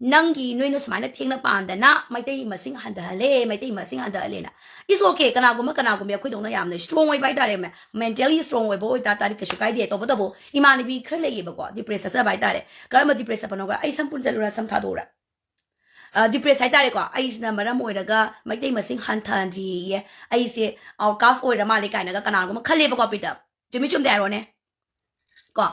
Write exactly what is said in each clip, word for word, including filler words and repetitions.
ꯅꯪꯒꯤ ꯅꯣꯏꯅ ꯁꯨꯃꯥꯏꯅ ꯊꯦꯡꯅ ꯄꯥꯟꯗꯅ ꯃꯩꯇꯩ ꯃꯁꯤꯡ ꯍꯟꯊꯍꯜꯂꯦ, ꯃꯩꯇꯩ ꯃꯁꯤꯡ ꯍꯟꯊꯍꯜꯂꯦꯅ꯫ It's okay, ꯀꯅꯥꯒꯨꯝꯕ ꯀꯅꯥꯒꯨꯝꯕ ꯑꯩꯈꯣꯏꯗꯧꯅ ꯌꯥꯝꯅ strong ꯑꯣꯏꯕ ꯍꯥꯏꯇꯥꯔꯦ, mentally strong ꯑꯣꯏꯕ ꯑꯣꯏꯇꯥ ꯇꯥꯔꯗꯤ ꯀꯩꯁꯨ ꯀꯥꯏꯗꯦ꯫ ꯇꯧꯕꯇꯕꯨ ꯏꯃꯥꯟꯅꯕꯤ ꯈꯔ ꯂꯩꯌꯦꯕꯀꯣ, depress ꯆꯠꯆꯕ ꯍꯥꯏꯇꯥꯔꯦ꯫ ꯀꯔꯝꯕ depress ꯆꯠꯄꯅꯣꯒ ꯑꯩ ꯁꯝ ꯄꯨꯟꯁꯤꯜꯂꯨꯔ ꯁꯝ ꯊꯥꯗꯣꯛꯎꯔ? Depress ꯍꯥꯏꯇꯥꯔꯦꯀꯣ, ꯑꯩꯁꯤꯅ ꯃꯔꯝ ꯑꯣꯏꯔꯒ ꯃꯩꯇꯩ ꯃꯁꯤꯡ ꯍꯟꯊꯍꯟꯗ꯭ꯔꯤꯌꯦ, ꯑꯩꯁꯦ outcast ꯑꯣꯏꯔ ꯃꯥꯜꯂꯦ ꯀꯥꯏꯅꯒ ꯀꯅꯥꯒꯨꯝꯕ ꯈꯜꯂꯦꯕꯀꯣ꯫ ꯄꯤꯇ ꯆꯨꯝꯃꯤ ꯆꯨꯝꯗꯦ ꯍꯥꯏꯔꯣꯅꯦ꯫ ꯀꯣ,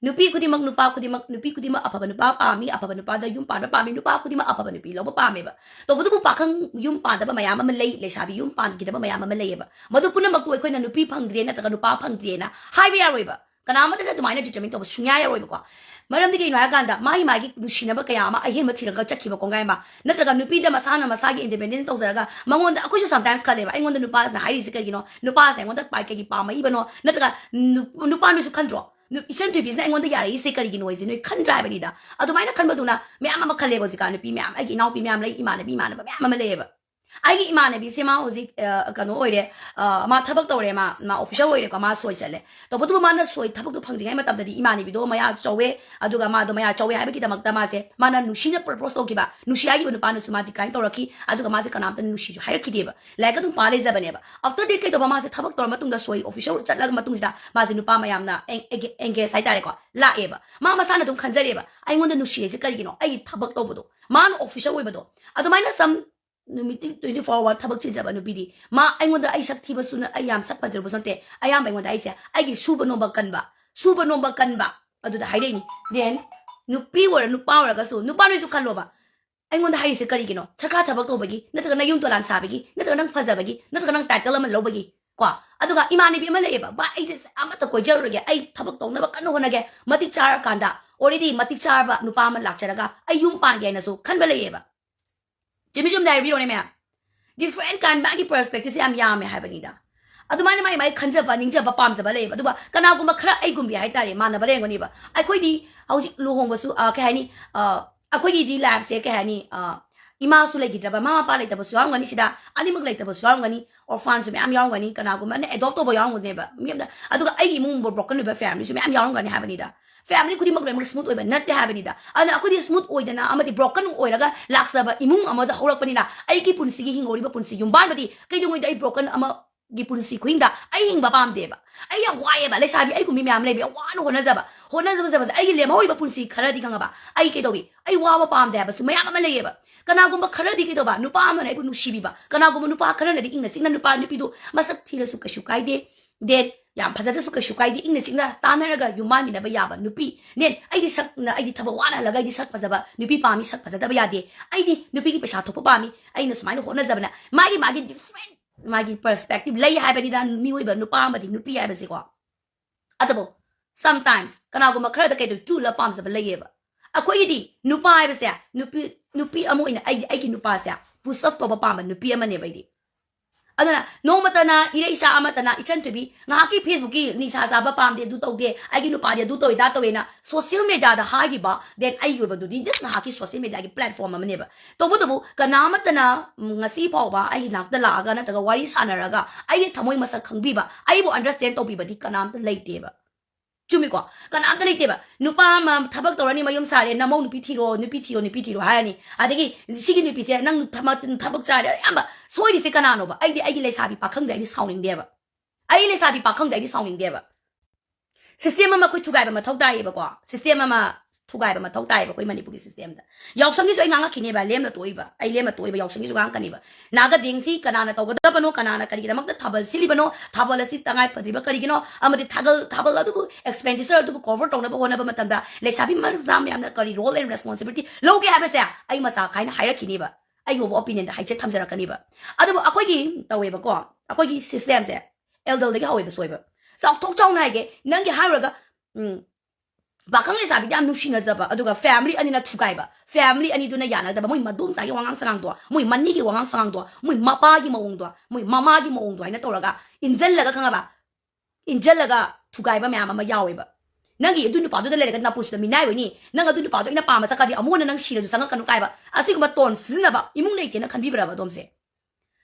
ꯅꯨꯄꯤ ꯈꯨꯗꯤꯡꯃꯛ, ꯅꯨꯄꯥ ꯈꯨꯗꯤꯡꯃꯛ, ꯅꯨꯄꯤ ꯈꯨꯗꯤꯡꯃꯛ ꯑꯐꯕ ꯅꯨꯄꯥ ꯄꯥꯝꯃꯤ, ꯑꯐꯕ ꯅꯨꯄꯥꯗ ꯌꯨꯝ ꯄꯥꯟꯕ ꯄꯥꯝꯃꯤ, ꯅꯨꯄꯥ ꯈꯨꯗꯤꯡꯃꯛ ꯑꯐꯕ ꯅꯨꯄꯤ ꯂꯧꯕ ꯄꯥꯝꯃꯦꯕ꯫ ꯇꯧꯕꯇꯕꯨ ꯄꯥꯈꯪ ꯌꯨꯝ ꯄꯥꯟꯗꯕ ꯃꯌꯥꯝ ꯑꯃ ꯂꯩ, ꯂꯩꯁꯥꯕꯤ ꯌꯨꯝ ꯄꯥꯟꯈꯤꯗꯕ ꯃꯌꯥꯝ ꯑꯃ ꯂꯩꯌꯦꯕ꯫ ꯃꯗꯨ ꯄꯨꯝꯅꯃꯛꯇꯨ ꯑꯩꯈꯣꯏꯅ ꯅꯨꯄꯤ ꯐꯪꯗ꯭ꯔꯦ ꯅꯠꯇ꯭ꯔꯒ ꯅꯨꯄꯥ ꯐꯪꯗ꯭ꯔꯦꯅ ꯍꯥꯏꯕ ꯌꯥꯔꯣꯏꯕ꯫ ꯀꯅꯥ ꯑꯃꯠꯇꯅ ꯑꯗꯨꯃꯥꯏꯅ determine ꯇꯧꯕ ꯁꯨꯡꯌꯥ ꯌꯥꯔꯣꯏꯕꯀꯣ꯫ ꯃꯔꯝꯗꯤ ꯀꯩꯅꯣ ꯍꯥꯏꯔꯀꯥꯟꯗ, ꯃꯥꯒꯤ ꯃꯥꯒꯤ ꯅꯨꯡꯁꯤꯅꯕ ꯀꯌꯥ ꯑꯃ ꯑꯍꯦꯟꯕ ꯊꯤꯔꯒ ꯆꯠꯈꯤꯕ ꯀꯣꯡꯒꯥꯏ ꯑꯃ, ꯅꯠꯇ꯭ꯔꯒ ꯅꯨꯄꯤꯗ ꯃꯁꯥꯅ ꯃꯁꯥꯒꯤ independent ꯇꯧꯖꯔꯒ ꯃꯉꯣꯟꯗ, ꯑꯩꯈꯣꯏꯁꯨ sometimes ꯈꯜꯂꯦꯕ, ꯑꯩꯉꯣꯟꯗ ꯅꯨꯄꯥꯁꯤꯅ ꯍꯥꯏꯔꯤꯁꯦ ꯀꯩꯒꯤꯅꯣ, ꯅꯨꯄꯥꯁꯤꯅ ꯑꯩꯉꯣꯟꯗ ꯄꯥꯏ-, ꯀꯩꯒꯤ ꯄꯥꯝꯃꯛꯏꯕꯅꯣ, ꯅꯠꯇ꯭ꯔꯒ ꯅꯨ-, ꯅꯨꯄꯥ ꯅꯣꯏꯁꯨ ꯈꯟꯗ꯭ꯔꯣ? ꯅꯨ-, ꯏꯆꯟ ꯊꯣꯏꯕꯤꯁꯤꯅ ꯑꯩꯉꯣꯟꯗ ꯌꯥꯔꯛꯏꯁꯦ ꯀꯔꯤꯒꯤꯅꯣ ꯍꯥꯏꯁꯦ ꯅꯣꯏ ꯈꯟꯗ꯭ꯔꯥ ꯍꯥꯏꯕꯅꯤꯗ꯫ ꯑꯗꯨꯃꯥꯏꯅ ꯈꯟꯕꯗꯨꯅ ꯃꯌꯥꯝ ꯑꯃ ꯈꯜꯂꯦꯕ ꯍꯧꯖꯤꯛꯀꯥꯟ ꯅꯨꯄꯤ ꯃꯌꯥꯝ, ꯑꯩꯒꯤ ꯏꯅꯥꯎꯄꯤ ꯃꯌꯥꯝ ꯂꯩ, ꯏꯃꯥꯟꯅꯕꯤ ꯏꯃꯥꯟꯅꯕ ꯃꯌꯥꯝ ꯑꯃ ꯂꯩꯌꯦꯕ꯫ ꯑꯩꯒꯤ ꯏꯃꯥꯟꯅꯕꯤꯁꯦ ꯃꯥ ꯍꯧꯖꯤꯛ, ꯑ, ꯀꯩꯅꯣ ꯑꯣꯏꯔꯦ, ꯑ, ꯃꯥ ꯊꯕꯛ ꯇꯧꯔꯦ, ꯃꯥ, ꯃꯥ officer ꯑꯣꯏꯔꯦꯀꯣ, ꯃꯥ ꯁꯣꯏ ꯆꯠꯂꯦ꯫ ꯇꯧꯕꯇꯕꯨ ꯃꯥꯅ ꯁꯣꯏ ꯊꯕꯛꯇꯣ ꯐꯪꯗ꯭ꯔꯤꯉꯩ ꯃꯇꯝꯗꯗꯤ ꯏꯃꯥꯟꯅꯕꯤꯗꯣ ꯃꯌꯥ ꯆꯧꯋꯦ, ꯑꯗꯨꯒ ꯃꯥꯗꯣ ꯃꯌꯥ ꯆꯧꯋꯦ ꯍꯥꯏꯕꯒꯤꯗꯃꯛꯇ ꯃꯥꯁꯦ, ꯃꯥꯅ ꯅꯨꯡꯁꯤꯅ propose ꯇꯧꯈꯤꯕ, ꯅꯨꯡꯁꯤ ꯍꯥꯏꯈꯤꯕ ꯅꯨꯄꯥꯅꯁꯨ ꯃꯥ decline ꯇꯧꯔꯛꯈꯤ, ꯑꯗꯨꯒ ꯃꯥꯁꯦ ꯀꯅꯥꯝꯇꯅ ꯅꯨꯡꯁꯤꯁꯨ ꯍꯥꯏꯔꯛꯈꯤꯗꯦꯕ꯫ ꯂꯥꯏꯔꯤꯛ ꯑꯗꯨꯝ ꯄꯥ ꯂꯩꯖꯕꯅꯦꯕ꯫ After that ꯀꯩꯗꯧꯕ, ꯃꯥꯁꯦ ꯊꯕꯛ ꯇꯧꯔ ꯃꯇꯨꯡꯗ, ꯁꯣꯏ officer ꯆꯠꯂꯒ ꯃꯇꯨꯡꯁꯤꯗ ꯃꯥꯁꯦ ꯅꯨꯄꯥ ꯃꯌꯥꯝꯅ ꯑꯦꯡ-, ꯑꯦꯡꯒꯦ-, engage ꯍꯥꯏꯇꯥꯔꯦꯀꯣ, ꯂꯥꯛꯑꯦꯕ꯫ ꯃꯥ ꯃꯁꯥꯅ ꯑꯗꯨꯝ ꯈꯟꯖꯔꯦꯕ, "ꯑꯩꯉꯣꯟꯗ ꯅꯨꯡꯁꯤꯔꯤꯁꯦ ꯀꯔꯤꯒꯤꯅꯣ? ꯑꯩꯒꯤ ꯊꯕꯛ ꯇꯧꯕꯗꯣ", ꯃꯥꯅ officer ꯑꯣꯏꯕꯗꯣ꯫ ꯑꯗꯨꯃꯥꯏꯅ ꯁꯝ ꯅꯨꯃꯤꯠꯇꯤ twenty four hour ꯊꯕꯛ ꯆꯤꯟꯖꯕ ꯅꯨꯄꯤꯗꯤ, ꯃꯥ ꯑꯩꯉꯣꯟꯗ, ꯑꯩ ꯁꯛ ꯊꯤꯕꯁꯨ ꯅ-, ꯑꯩ ꯌꯥꯝ ꯁꯛ ꯐꯖꯔꯨꯕꯁꯨ ꯅꯠꯇꯦ, ꯑꯌꯥꯝꯕ ꯑꯩꯉꯣꯟꯗ ꯑꯩꯁꯦ ꯑꯩꯒꯤ ꯁꯨꯕ ꯅꯣꯝꯕ ꯀꯟꯕ, ꯁꯨꯕ ꯅꯣꯝꯕ ꯀꯟꯕ ꯑꯗꯨꯗ ꯍꯥꯏꯔꯛꯏꯅꯤ꯫ Then ꯅꯨꯄꯤ ꯑꯣꯏꯔ ꯅꯨꯄꯥ ꯑꯣꯏꯔꯒꯁꯨ, ꯅꯨꯄꯥ ꯅꯣꯏꯁꯨ ꯈꯜꯂꯣꯕ, ꯑꯩꯉꯣꯟꯗ ꯍꯥꯏꯔꯤꯁꯦ ꯀꯔꯤꯒꯤꯅꯣ? ꯁꯔꯀꯥꯔ ꯊꯕꯛ ꯇꯧꯕꯒꯤ, ꯅꯠꯇ꯭ꯔꯒ ꯅꯪ ꯌꯨꯝ ꯗꯣꯂꯥꯟ ꯁꯥꯕꯒꯤ, ꯅꯠꯇ꯭ꯔꯒ ꯅꯪ ꯐꯖꯕꯒꯤ, ꯅꯠꯇ꯭ꯔꯒ ꯅꯪ title ꯑꯃ ꯂꯧꯕꯒꯤ? ꯀꯣ, ꯑꯗꯨꯒ ꯏꯃꯥꯟꯅꯕꯤ ꯑꯃ ꯂꯩꯌꯦꯕ, "ꯚꯥꯏ, ꯑꯩꯁꯦ ꯑꯃꯠꯇ ꯀꯣꯏꯖꯔꯨꯔꯒꯦ, ꯑꯩ ꯊꯕꯛ ꯇꯧꯅꯕ ꯀꯟꯅ ꯍꯣꯠꯅꯒꯦ, ꯃꯇꯤꯛ ꯆꯥꯔꯀꯥꯟꯗ, already ꯃꯇꯤꯛ ꯆꯥꯔꯕ ꯅꯨꯄꯥ ꯑꯃ ꯂꯥꯛꯆꯔꯒ ꯑꯩ ꯌꯨꯝ ꯄꯥꯟꯒꯦ" ꯍꯥꯏꯅꯁꯨ ꯈꯟꯕ ꯂꯩꯌꯦꯕ꯫ ꯆꯨꯝꯃꯤ ꯆꯨꯝꯗꯦ ꯍꯥꯏꯕꯤꯔꯣꯅꯦ ꯃꯌꯥꯝ꯫ Different kind, ꯃꯥꯒꯤ perspective ꯁꯦ ꯌꯥꯝ ꯌꯥꯝꯃꯦ ꯍꯥꯏꯕꯅꯤꯗ꯫ ꯑꯗꯨꯃꯥꯏꯅ ꯃꯥꯏ ꯃꯥꯏ ꯈꯟꯖꯕ, ꯅꯤꯡꯖꯕ, ꯄꯥꯝꯖꯕ ꯂꯩꯌꯦꯕ꯫ ꯑꯗꯨꯒ ꯀꯅꯥꯒꯨꯝꯕ ꯈꯔ ꯑꯩꯒꯨꯝꯕꯤ ꯍꯥꯏꯇꯥꯔꯦ, ꯃꯥꯟꯅꯕ ꯂꯩꯔꯝꯒꯅꯤꯕ꯫ ꯑꯩꯈꯣꯏꯗꯤ ꯍꯧꯖꯤꯛ ꯂꯨꯍꯣꯡꯕꯁꯨ, ꯑ, ꯀꯩ ꯍꯥꯏꯅꯤ, ꯑ, ꯑꯩꯈꯣꯏꯒꯤꯗꯤ life ꯁꯦ ꯀꯩ ꯍꯥꯏꯅꯤ, ꯑ, ꯏꯃꯥꯁꯨ ꯂꯩꯈꯤꯗ꯭ꯔꯕ, ꯃꯃꯥ ꯃꯄꯥ ꯂꯩꯇꯕꯁꯨ ꯌꯥꯎꯔꯝꯒꯅꯤ ꯁꯤꯗ, ꯑꯅꯤꯃꯛ ꯂꯩꯇꯕꯁꯨ ꯌꯥꯎꯔꯝꯒꯅꯤ, orphan ꯁꯨ ꯃꯌꯥꯝ ꯌꯥꯎꯔꯝꯒꯅꯤ, ꯀꯅꯥꯒꯨꯝꯕꯅ adopt ꯇꯧꯕ ꯌꯥꯎꯔꯝꯒꯅꯦꯕ ꯃꯤ ꯑꯝꯗ꯫ ꯑꯗꯨꯒ ꯑꯩꯒꯤ ꯏꯃꯨꯡ broken ꯑꯣꯏꯕ family ꯁꯨ ꯃꯌꯥꯝ ꯌꯥꯎꯔꯝꯒꯅꯤ ꯍꯥꯏꯕꯅꯤꯗ꯫ Family ꯈꯨꯗꯤꯡꯃꯛ ꯂꯣꯏꯅꯃꯛ smooth ꯑꯣꯏꯕ ꯅꯠꯇꯦ ꯍꯥꯏꯕꯅꯤꯗ꯫ ꯑꯗꯨꯅ ꯑꯩꯈꯣꯏꯗꯤ smooth ꯑꯣꯏꯗꯅ ꯑꯃꯗꯤ broken ꯑꯣꯏꯔꯒ ꯂꯥꯛꯆꯕ ꯏꯃꯨꯡ ꯑꯃꯗ ꯍꯧꯔꯛꯄꯅꯤꯅ, ꯑꯩꯒꯤ ꯄꯨꯟꯁꯤꯒꯤ ꯍꯤꯡꯍꯧꯔꯤꯕ ꯄꯨꯟꯁꯤ ꯌꯨꯝꯕꯥꯟꯕꯗꯤ ꯀꯩꯗꯧꯉꯩꯗ ꯑꯩ broken ꯑꯃꯒꯤ ꯄꯨꯟꯁꯤ ꯈꯨꯍꯤꯡꯗ ꯑꯩ ꯍꯤꯡꯕ ꯄꯥꯝꯗꯦꯕ꯫ ꯑꯩ ꯌꯥꯝ ꯋꯥꯏꯑꯦꯕ꯫ ꯂꯩꯁꯥꯕꯤ ꯑꯩꯒꯨꯝꯕꯤ ꯃꯌꯥꯝ ꯂꯩꯕ, ꯌꯥꯝ ꯋꯥꯅ ꯍꯣꯠꯅꯖꯕ, ꯍꯣꯠꯅꯖꯕ ꯖꯕꯁꯦ ꯑꯩꯒꯤ ꯂꯦꯝꯍꯧꯔꯤꯕ ꯄꯨꯟꯁꯤ ꯈꯔꯗꯤ ꯈꯪꯉꯕ, ꯑꯩ ꯀꯩꯗꯧꯏ? ꯑꯩ ꯋꯥꯕ ꯄꯥꯝꯗꯦ ꯍꯥꯏꯕꯁꯨ ꯃꯌꯥꯝ ꯑꯃ ꯂꯩꯌꯦꯕ꯫ ꯀꯅꯥꯒꯨꯝꯕ ꯈꯔꯗꯤ ꯀꯩꯗꯧꯕ, ꯅꯨꯄꯥ ꯑꯃꯅ ꯑꯩꯕꯨ ꯅꯨꯡꯁꯤꯕꯤꯕ, ꯀꯅꯥꯒꯨꯝꯕ ꯅꯨꯄꯥ ꯈꯔꯅꯗꯤ ꯏꯪꯅ ꯆꯤꯛꯅ ꯅꯨꯄꯥ ꯅꯨꯄꯤꯗꯨ ꯃꯁꯛ ꯊꯤꯔꯁꯨ ꯀꯩꯁꯨ ꯀꯥꯏꯗꯦ, then ꯌꯥꯝ ꯐꯖꯗ꯭ꯔꯁꯨ ꯀꯩꯁꯨ ꯀꯥꯏꯗꯦ, ꯏꯪꯅ ꯆꯤꯛꯅ ꯇꯥꯟꯅꯔꯒ ꯌꯨꯝꯕꯥꯟꯃꯤꯟꯅꯕ ꯌꯥꯕ ꯅꯨꯄꯤ꯫ Then ꯑꯩꯗꯤ ꯁꯛ, ꯑꯩꯗꯤ ꯊꯕꯛ ꯋꯥꯅ ꯍꯜꯂꯒ ꯑꯩꯗꯤ ꯁꯛ ꯐꯖꯕ ꯅꯨꯄꯤ ꯄꯥꯝꯃꯤ, ꯁꯛ ꯐꯖꯗꯕ ꯌꯥꯗꯦ, ꯑꯩꯗꯤ ꯅꯨꯄꯤꯒꯤ ꯄꯩꯁꯥ ꯊꯣꯛꯄ ꯄꯥꯝꯃꯤ, ꯑꯩꯅ ꯁꯨꯃꯥꯏꯅ ꯍꯣꯠꯅꯖꯕꯅ, ꯃꯥꯒꯤ, ꯃꯥꯒꯤ different, ꯃꯥꯒꯤ perspective ꯂꯩ ꯍꯥꯏꯕꯅꯤꯗ꯫ ꯃꯤꯑꯣꯏꯕ ꯅꯨꯄꯥ ꯑꯃꯗꯤ ꯅꯨꯄꯤ ꯍꯥꯏꯕꯁꯦꯀꯣ꯫ ꯑꯗꯨꯕꯨ sometimes ꯀꯅꯥꯒꯨꯝꯕ ꯈꯔꯗ ꯀꯩꯗꯧ true love ꯄꯥꯝꯖꯕ ꯂꯩꯌꯦꯕ꯫ ꯑꯩꯈꯣꯏꯒꯤꯗꯤ ꯅꯨꯄꯥ ꯍꯥꯏꯕꯁꯦ, ꯅꯨꯄꯤ, ꯅꯨꯄꯤ ꯑꯃ ꯑꯣꯏꯅ ꯑꯩꯗꯤ ꯑꯩꯒꯤ ꯅꯨꯄꯥꯁꯦ push up ꯇꯧꯕ ꯄꯥꯝꯕ ꯅꯨꯄꯤ ꯑꯃꯅꯦꯕ ꯑꯩꯗꯤ꯫ ꯑꯗꯨꯅ ꯅꯣꯡꯃꯇꯅ ꯏꯔꯩꯆꯥ ꯑꯃꯇꯅ ꯏꯆꯟ ꯊꯣꯏꯕꯤ ꯉꯥꯏꯍꯥꯛꯀꯤ Facebookꯀꯤ ꯅꯤꯁꯥ ꯆꯥꯕ ꯄꯥꯝꯗꯦ, ꯑꯗꯨ ꯇꯧꯗꯦ, ꯑꯩꯒꯤ ꯅꯨꯄꯥꯗꯤ ꯑꯗꯨ ꯇꯧꯏ, ꯑꯗꯥ ꯇꯧꯏꯅ social mediaꯗ ꯍꯥꯏꯈꯤꯕ, then ꯑꯩꯒꯤ ꯑꯣꯏꯕꯗꯨꯗꯤ just ꯉꯥꯏꯍꯥꯛꯀꯤ social mediaꯒꯤ platform ꯑꯃꯅꯦꯕ꯫ ꯇꯧꯕꯇꯕꯨ ꯀꯅꯥ ꯑꯃꯠꯇꯅ, ꯎꯝ, ꯉꯁꯤ ꯐꯥꯎꯕ ꯑꯩꯒꯤ ꯅꯥꯛꯇ ꯂꯥꯛꯑꯒ ꯅꯠꯇ꯭ꯔꯒ ꯋꯥꯔꯤ ꯁꯥꯟꯅꯔꯒ ꯑꯩꯒꯤ ꯊꯃꯣꯏ ꯃꯁꯛ ꯈꯪꯕꯤꯕ, ꯑꯩꯕꯨ understand ꯇꯧꯕꯤꯕꯗꯤ ꯀꯅꯥꯝꯇ ꯂꯩꯇꯦꯕ꯫ ꯆꯨꯝꯃꯤꯀꯣ? ꯀꯅꯥꯝꯇ ꯂꯩꯇꯦꯕ꯫ ꯅꯨꯄꯥ ꯑꯃ ꯊꯕꯛ ꯇꯧꯔꯅꯤ, ꯃꯌꯨꯝ ꯁꯥꯔꯦ, "ꯅꯃꯧ ꯅꯨꯄꯤ ꯊꯤꯔꯣ, ꯅꯨꯄꯤ ꯊꯤꯔꯣ, ꯅꯨꯄꯤ ꯊꯤꯔꯣ" ꯍꯥꯏꯔꯅꯤ꯫ ꯑꯗꯒꯤ ꯁꯤꯒꯤ ꯅꯨꯄꯤꯁꯦ, "ꯅꯪ ꯊꯕꯛ, ꯊꯕꯛ ꯆꯥꯔꯦ"꯫ ꯑꯌꯥꯝꯕ ꯁꯣꯏꯔꯤꯁꯦ ꯀꯅꯥꯅꯣꯕ? ꯑꯩꯗꯤ ꯑꯩꯒꯤ ꯂꯩꯁꯥꯕꯤ ꯄꯥꯈꯪꯗ ꯑꯩꯗꯤ ꯁꯥꯎꯅꯤꯡꯗꯦꯕ꯫ ꯑꯩ ꯂꯩꯁꯥꯕꯤ ꯄꯥꯈꯪꯗ ꯑꯩꯗꯤ ꯁꯥꯎꯅꯤꯡꯗꯦꯕ꯫ System ꯑꯃ ꯑꯩꯈꯣꯏ ꯊꯨꯒꯥꯏꯕ ꯃꯊꯧ ꯇꯥꯏꯌꯦꯕꯀꯣ꯫ System ꯑꯃ ꯊꯨꯒꯥꯏꯕ ꯃꯊꯧ ꯇꯥꯏꯌꯦꯕ ꯑꯩꯈꯣꯏ ꯃꯅꯤꯄꯨꯔꯒꯤ systemꯗ꯫ ꯌꯥꯎꯁꯪꯒꯤꯁꯨ ꯑꯩ ꯉꯥꯡꯉꯛꯈꯤꯅꯦꯕ, ꯂꯦꯝꯅ ꯇꯣꯛꯏꯕ, ꯑꯩ ꯂꯦꯝꯅ ꯇꯣꯛꯏꯕ ꯌꯥꯎꯁꯪꯒꯤꯁꯨ ꯉꯥꯡꯉꯛꯀꯅꯤꯕ꯫ ꯅꯥꯒꯗꯦꯡꯁꯤ ꯀꯅꯥꯅ ꯇꯧꯒꯗꯕꯅꯣ, ꯀꯅꯥꯅ ꯀꯔꯤꯒꯤꯗꯃꯛꯇ ꯊꯥꯕꯜ ꯁꯤꯜꯂꯤꯕꯅꯣ, ꯊꯥꯕꯜ ꯑꯁꯤ ꯇꯉꯥꯏ ꯐꯗ꯭ꯔꯤꯕ ꯀꯔꯤꯒꯤꯅꯣ, ꯑꯃꯗꯤ ꯊꯥꯕꯜ, ꯊꯥꯕꯜ ꯑꯗꯨꯕꯨ expenditure ꯑꯗꯨꯕꯨ cover ꯇꯧꯅꯕ ꯍꯣꯠꯅꯕ ꯃꯇꯝꯗ ꯂꯩꯁꯥꯕꯤ ꯃꯆꯥ ꯃꯌꯥꯝꯅ ꯀꯔꯤ role and responsibility ꯂꯧꯒꯦ ꯍꯥꯏꯕꯁꯦ ꯑꯩ ꯃꯆꯥ ꯈꯥꯏꯅ ꯍꯥꯏꯔꯛꯈꯤꯅꯦꯕ꯫ ꯑꯩꯒꯤ ꯑꯣꯏꯕ opinionꯗ ꯍꯥꯏꯖꯦ ꯊꯝꯖꯔꯛꯀꯅꯤꯕ꯫ ꯑꯗꯨꯕꯨ ꯑꯩꯈꯣꯏꯒꯤ ꯇꯧꯋꯦꯕꯀꯣ, ꯑꯩꯈꯣꯏꯒꯤ systemꯁꯦ elderꯗꯒꯤ ꯍꯧꯋꯦꯕ ꯁꯣꯏꯕ꯫ ꯆꯥꯎꯊꯣꯛ ꯆꯥꯎꯅ ꯍꯥꯏꯒꯦ, ꯅꯪꯒꯤ ꯍꯥꯏꯔꯨꯔꯒ, ꯎꯝ, ꯄꯥꯈꯪ ꯂꯩꯁꯥꯕꯤꯗ ꯌꯥꯝ ꯅꯨꯡꯁꯤꯅꯖꯕ, ꯑꯗꯨꯒ family ꯑꯅꯤꯅ ꯊꯨꯒꯥꯏꯕ, family ꯑꯅꯤꯗꯨꯅ ꯌꯥꯅꯗꯕ, ꯃꯣꯏ ꯃꯗꯣꯝꯆꯥꯒꯤ ꯋꯥꯉꯥꯡ ꯁꯉꯥꯡꯗꯣ, ꯃꯣꯏ ꯃꯅꯤꯒꯤ ꯋꯥꯉꯥꯡ ꯁꯉꯥꯡꯗꯣ, ꯃꯣꯏ ꯃꯄꯥꯒꯤ ꯃꯑꯣꯡꯗꯣ, ꯃꯣꯏ ꯃꯃꯥꯒꯤ ꯃꯑꯣꯡꯗꯣ ꯍꯥꯏꯅ ꯇꯧꯔꯒ ꯏꯟꯖꯜꯂꯒ, ꯈꯪꯉꯕ? ꯏꯟꯖꯜꯂꯒ ꯊꯨꯒꯥꯏꯕ ꯃꯌꯥꯝ ꯑꯃ ꯌꯥꯎꯋꯦꯕ꯫ ꯅꯪꯒꯤ ꯑꯗꯨ ꯅꯨꯄꯥꯗꯨꯗ ꯂꯩꯔꯒ ꯅꯄꯨꯟꯁꯤꯗ ꯃꯤꯅꯥꯏ ꯑꯣꯏꯅꯤ, ꯅꯪ ꯑꯗꯨ ꯅꯨꯄꯥꯗꯣ ꯑꯩꯅ ꯄꯥꯝꯕ ꯆꯠꯈ꯭ꯔꯗꯤ ꯑꯃꯨꯛ ꯍꯟꯅ ꯅꯪ ꯁꯤꯔꯁꯨ ꯆꯪꯉꯛꯀꯅꯨ ꯀꯥꯏꯕ, ꯑꯁꯤꯒꯨꯝꯕ tone ꯁꯤꯖꯤꯟꯅꯕ ꯏꯃꯨꯡ ꯂꯩꯇꯦꯅ ꯈꯟꯕꯤꯕ꯭ꯔꯕ ꯑꯗꯣꯝꯁꯦ?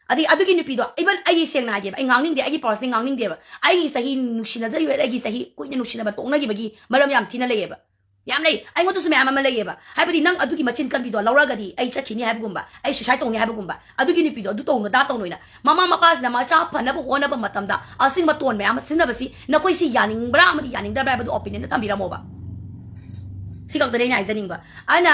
ꯑꯗꯩ ꯑꯗꯨꯒꯤ ꯅꯨꯄꯤꯗꯣ, even ꯑꯩꯒꯤ, ꯁꯦꯡꯅ ꯍꯥꯏꯒꯦꯕ, ꯑꯩ ꯉꯥꯡꯅꯤꯡꯗꯦ, ꯑꯩꯒꯤ personally ꯉꯥꯡꯅꯤꯡꯗꯦꯕ꯫ ꯑꯩꯒꯤ ꯆꯍꯤ ꯅꯨꯡꯁꯤꯅꯖꯔꯤꯕ, ꯑꯩꯒꯤ ꯆꯍꯤ ꯀꯨꯏꯅ ꯅꯨꯡꯁꯤꯅꯕ ꯇꯣꯛꯅꯈꯤꯕꯒꯤ ꯃꯔꯝ ꯌꯥꯝ ꯊꯤꯅ ꯂꯩꯌꯦꯕ, ꯌꯥꯝ ꯂꯩ꯫ ꯑꯩꯉꯣꯟꯗꯁꯨ ꯃꯌꯥꯝ ꯑꯃ ꯂꯩꯌꯦꯕ꯫ ꯍꯥꯏꯕꯗꯤ ꯅꯪ ꯑꯗꯨꯒꯤ ꯃꯆꯤꯟ ꯀꯟꯕꯤꯗꯣ ꯂꯧꯔꯒꯗꯤ ꯑꯩ ꯆꯠꯈꯤꯅꯤ ꯍꯥꯏꯕꯒꯨꯝꯕ, ꯑꯩ suicide ꯇꯧꯅꯤ ꯍꯥꯏꯕꯒꯨꯝꯕ, ꯑꯗꯨꯒꯤ ꯅꯨꯄꯤꯗꯣ ꯑꯗꯨ ꯇꯧꯅꯨ, ꯗꯥ ꯇꯧꯅꯨꯅ꯫ ꯃꯃꯥ ꯃꯄꯥꯁꯤꯅ ꯃꯆꯥ ꯐꯅꯕ ꯍꯣꯠꯅꯕ ꯃꯇꯝꯗ ꯑꯁꯤꯒꯨꯝꯕ ꯇꯣꯟ ꯃꯌꯥꯝ ꯑꯃ ꯁꯤꯖꯤꯟꯅꯕꯁꯤ ꯅꯈꯣꯏꯁꯤ ꯌꯥꯅꯤꯡꯕ꯭ꯔꯥ ꯑꯃꯗꯤ ꯌꯥꯅꯤꯡꯗꯕ꯭ꯔꯥ ꯍꯥꯏꯕꯗꯨ opinion ꯗ ꯊꯝꯕꯤꯔꯝꯃꯣꯕ꯫ ꯁꯤ ꯈꯛꯇꯅꯦ ꯑꯩꯅ ꯍꯥꯏꯖꯅꯤꯡꯕ꯫ ꯑꯗꯨꯅ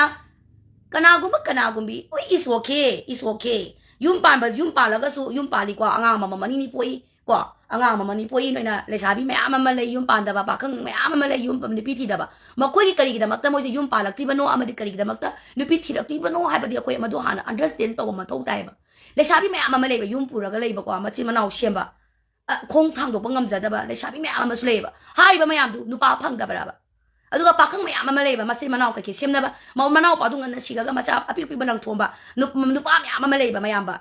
ꯀꯅꯥꯒꯨꯝꯕ, ꯀꯅꯥꯒꯨꯝꯕꯤ, ꯍꯣꯏ, it's okay, it's okay꯫ ꯌꯨꯝ ꯄꯥꯟꯕ, ꯌꯨꯝ ꯄꯥꯜꯂꯒꯁꯨ, ꯌꯨꯝ ꯄꯥꯜꯂꯤꯀꯣ, ꯑꯉꯥꯡ ꯑꯃꯃꯝ ꯑꯅꯤꯅꯤ ꯄꯣꯛꯏ ꯀꯣ, ꯑꯉꯥꯡ ꯑꯃꯃꯝ ꯑꯅꯤ ꯄꯣꯛꯏ꯫ ꯅꯣꯏꯅ ꯂꯩꯁꯥꯕꯤ ꯃꯌꯥꯝ ꯑꯃ ꯂꯩ, ꯌꯨꯝ ꯄꯥꯟꯗꯕ ꯄꯥꯈꯪ ꯃꯌꯥꯝ ꯑꯃ ꯂꯩ, ꯌꯨꯝ, ꯅꯨꯄꯤ ꯊꯤꯗꯕ꯫ ꯃꯈꯣꯏꯒꯤ ꯀꯔꯤꯒꯤꯗꯃꯛꯇ ꯃꯣꯏꯁꯦ ꯌꯨꯝ ꯄꯥꯜꯂꯛꯇ꯭ꯔꯤꯕꯅꯣ ꯑꯃꯗꯤ ꯀꯔꯤꯒꯤꯗꯃꯛꯇ ꯅꯨꯄꯤ ꯊꯤꯔꯛꯇ꯭ꯔꯤꯕꯅꯣ ꯍꯥꯏꯕꯗꯤ ꯑꯩꯈꯣꯏ ꯃꯗꯨ ꯍꯥꯟꯅ understand ꯇꯧꯕ ꯃꯊꯧ ꯇꯥꯏꯌꯦꯕ꯫ ꯂꯩꯁꯥꯕꯤ ꯃꯌꯥꯝ ꯑꯃ ꯂꯩꯕ, ꯌꯨꯝ ꯄꯨꯔꯒ ꯂꯩꯕꯀꯣ, ꯃꯆꯤꯟ ꯃꯅꯥꯎ ꯁꯦꯝꯕ, ꯑ, ꯈꯣꯡ ꯊꯥꯡꯗꯣꯛꯄ ꯉꯝꯖꯗꯕ ꯂꯩꯁꯥꯕꯤ ꯃꯌꯥꯝ ꯑꯃꯁꯨ ꯂꯩꯌꯦꯕ꯫ ꯍꯥꯏꯔꯤꯕ ꯃꯌꯥꯝꯗꯨ ꯅꯨꯄꯥ ꯐꯪꯗꯕ꯭ꯔꯕ? ꯑꯗꯨꯒ ꯄꯥꯈꯪ ꯃꯌꯥꯝ ꯑꯃ ꯂꯩꯌꯦꯕ, ꯃꯆꯤꯟ ꯃꯅꯥꯎ ꯀꯩꯀꯩ ꯁꯦꯝꯅꯕ, ꯃ-, ꯃꯅꯥꯎꯄꯥꯗꯨ ꯉꯟꯅ ꯁꯤꯈ꯭ꯔꯒ ꯃꯆꯥ ꯑꯄꯤꯛ ꯑꯄꯤꯛꯄ ꯂꯪꯊꯣꯛꯑꯝꯕ ꯅꯨꯞ-, ꯅꯨꯄꯥ ꯃꯌꯥꯝ ꯑꯃ ꯂꯩꯌꯦꯕ, ꯃꯌꯥꯝꯕ꯫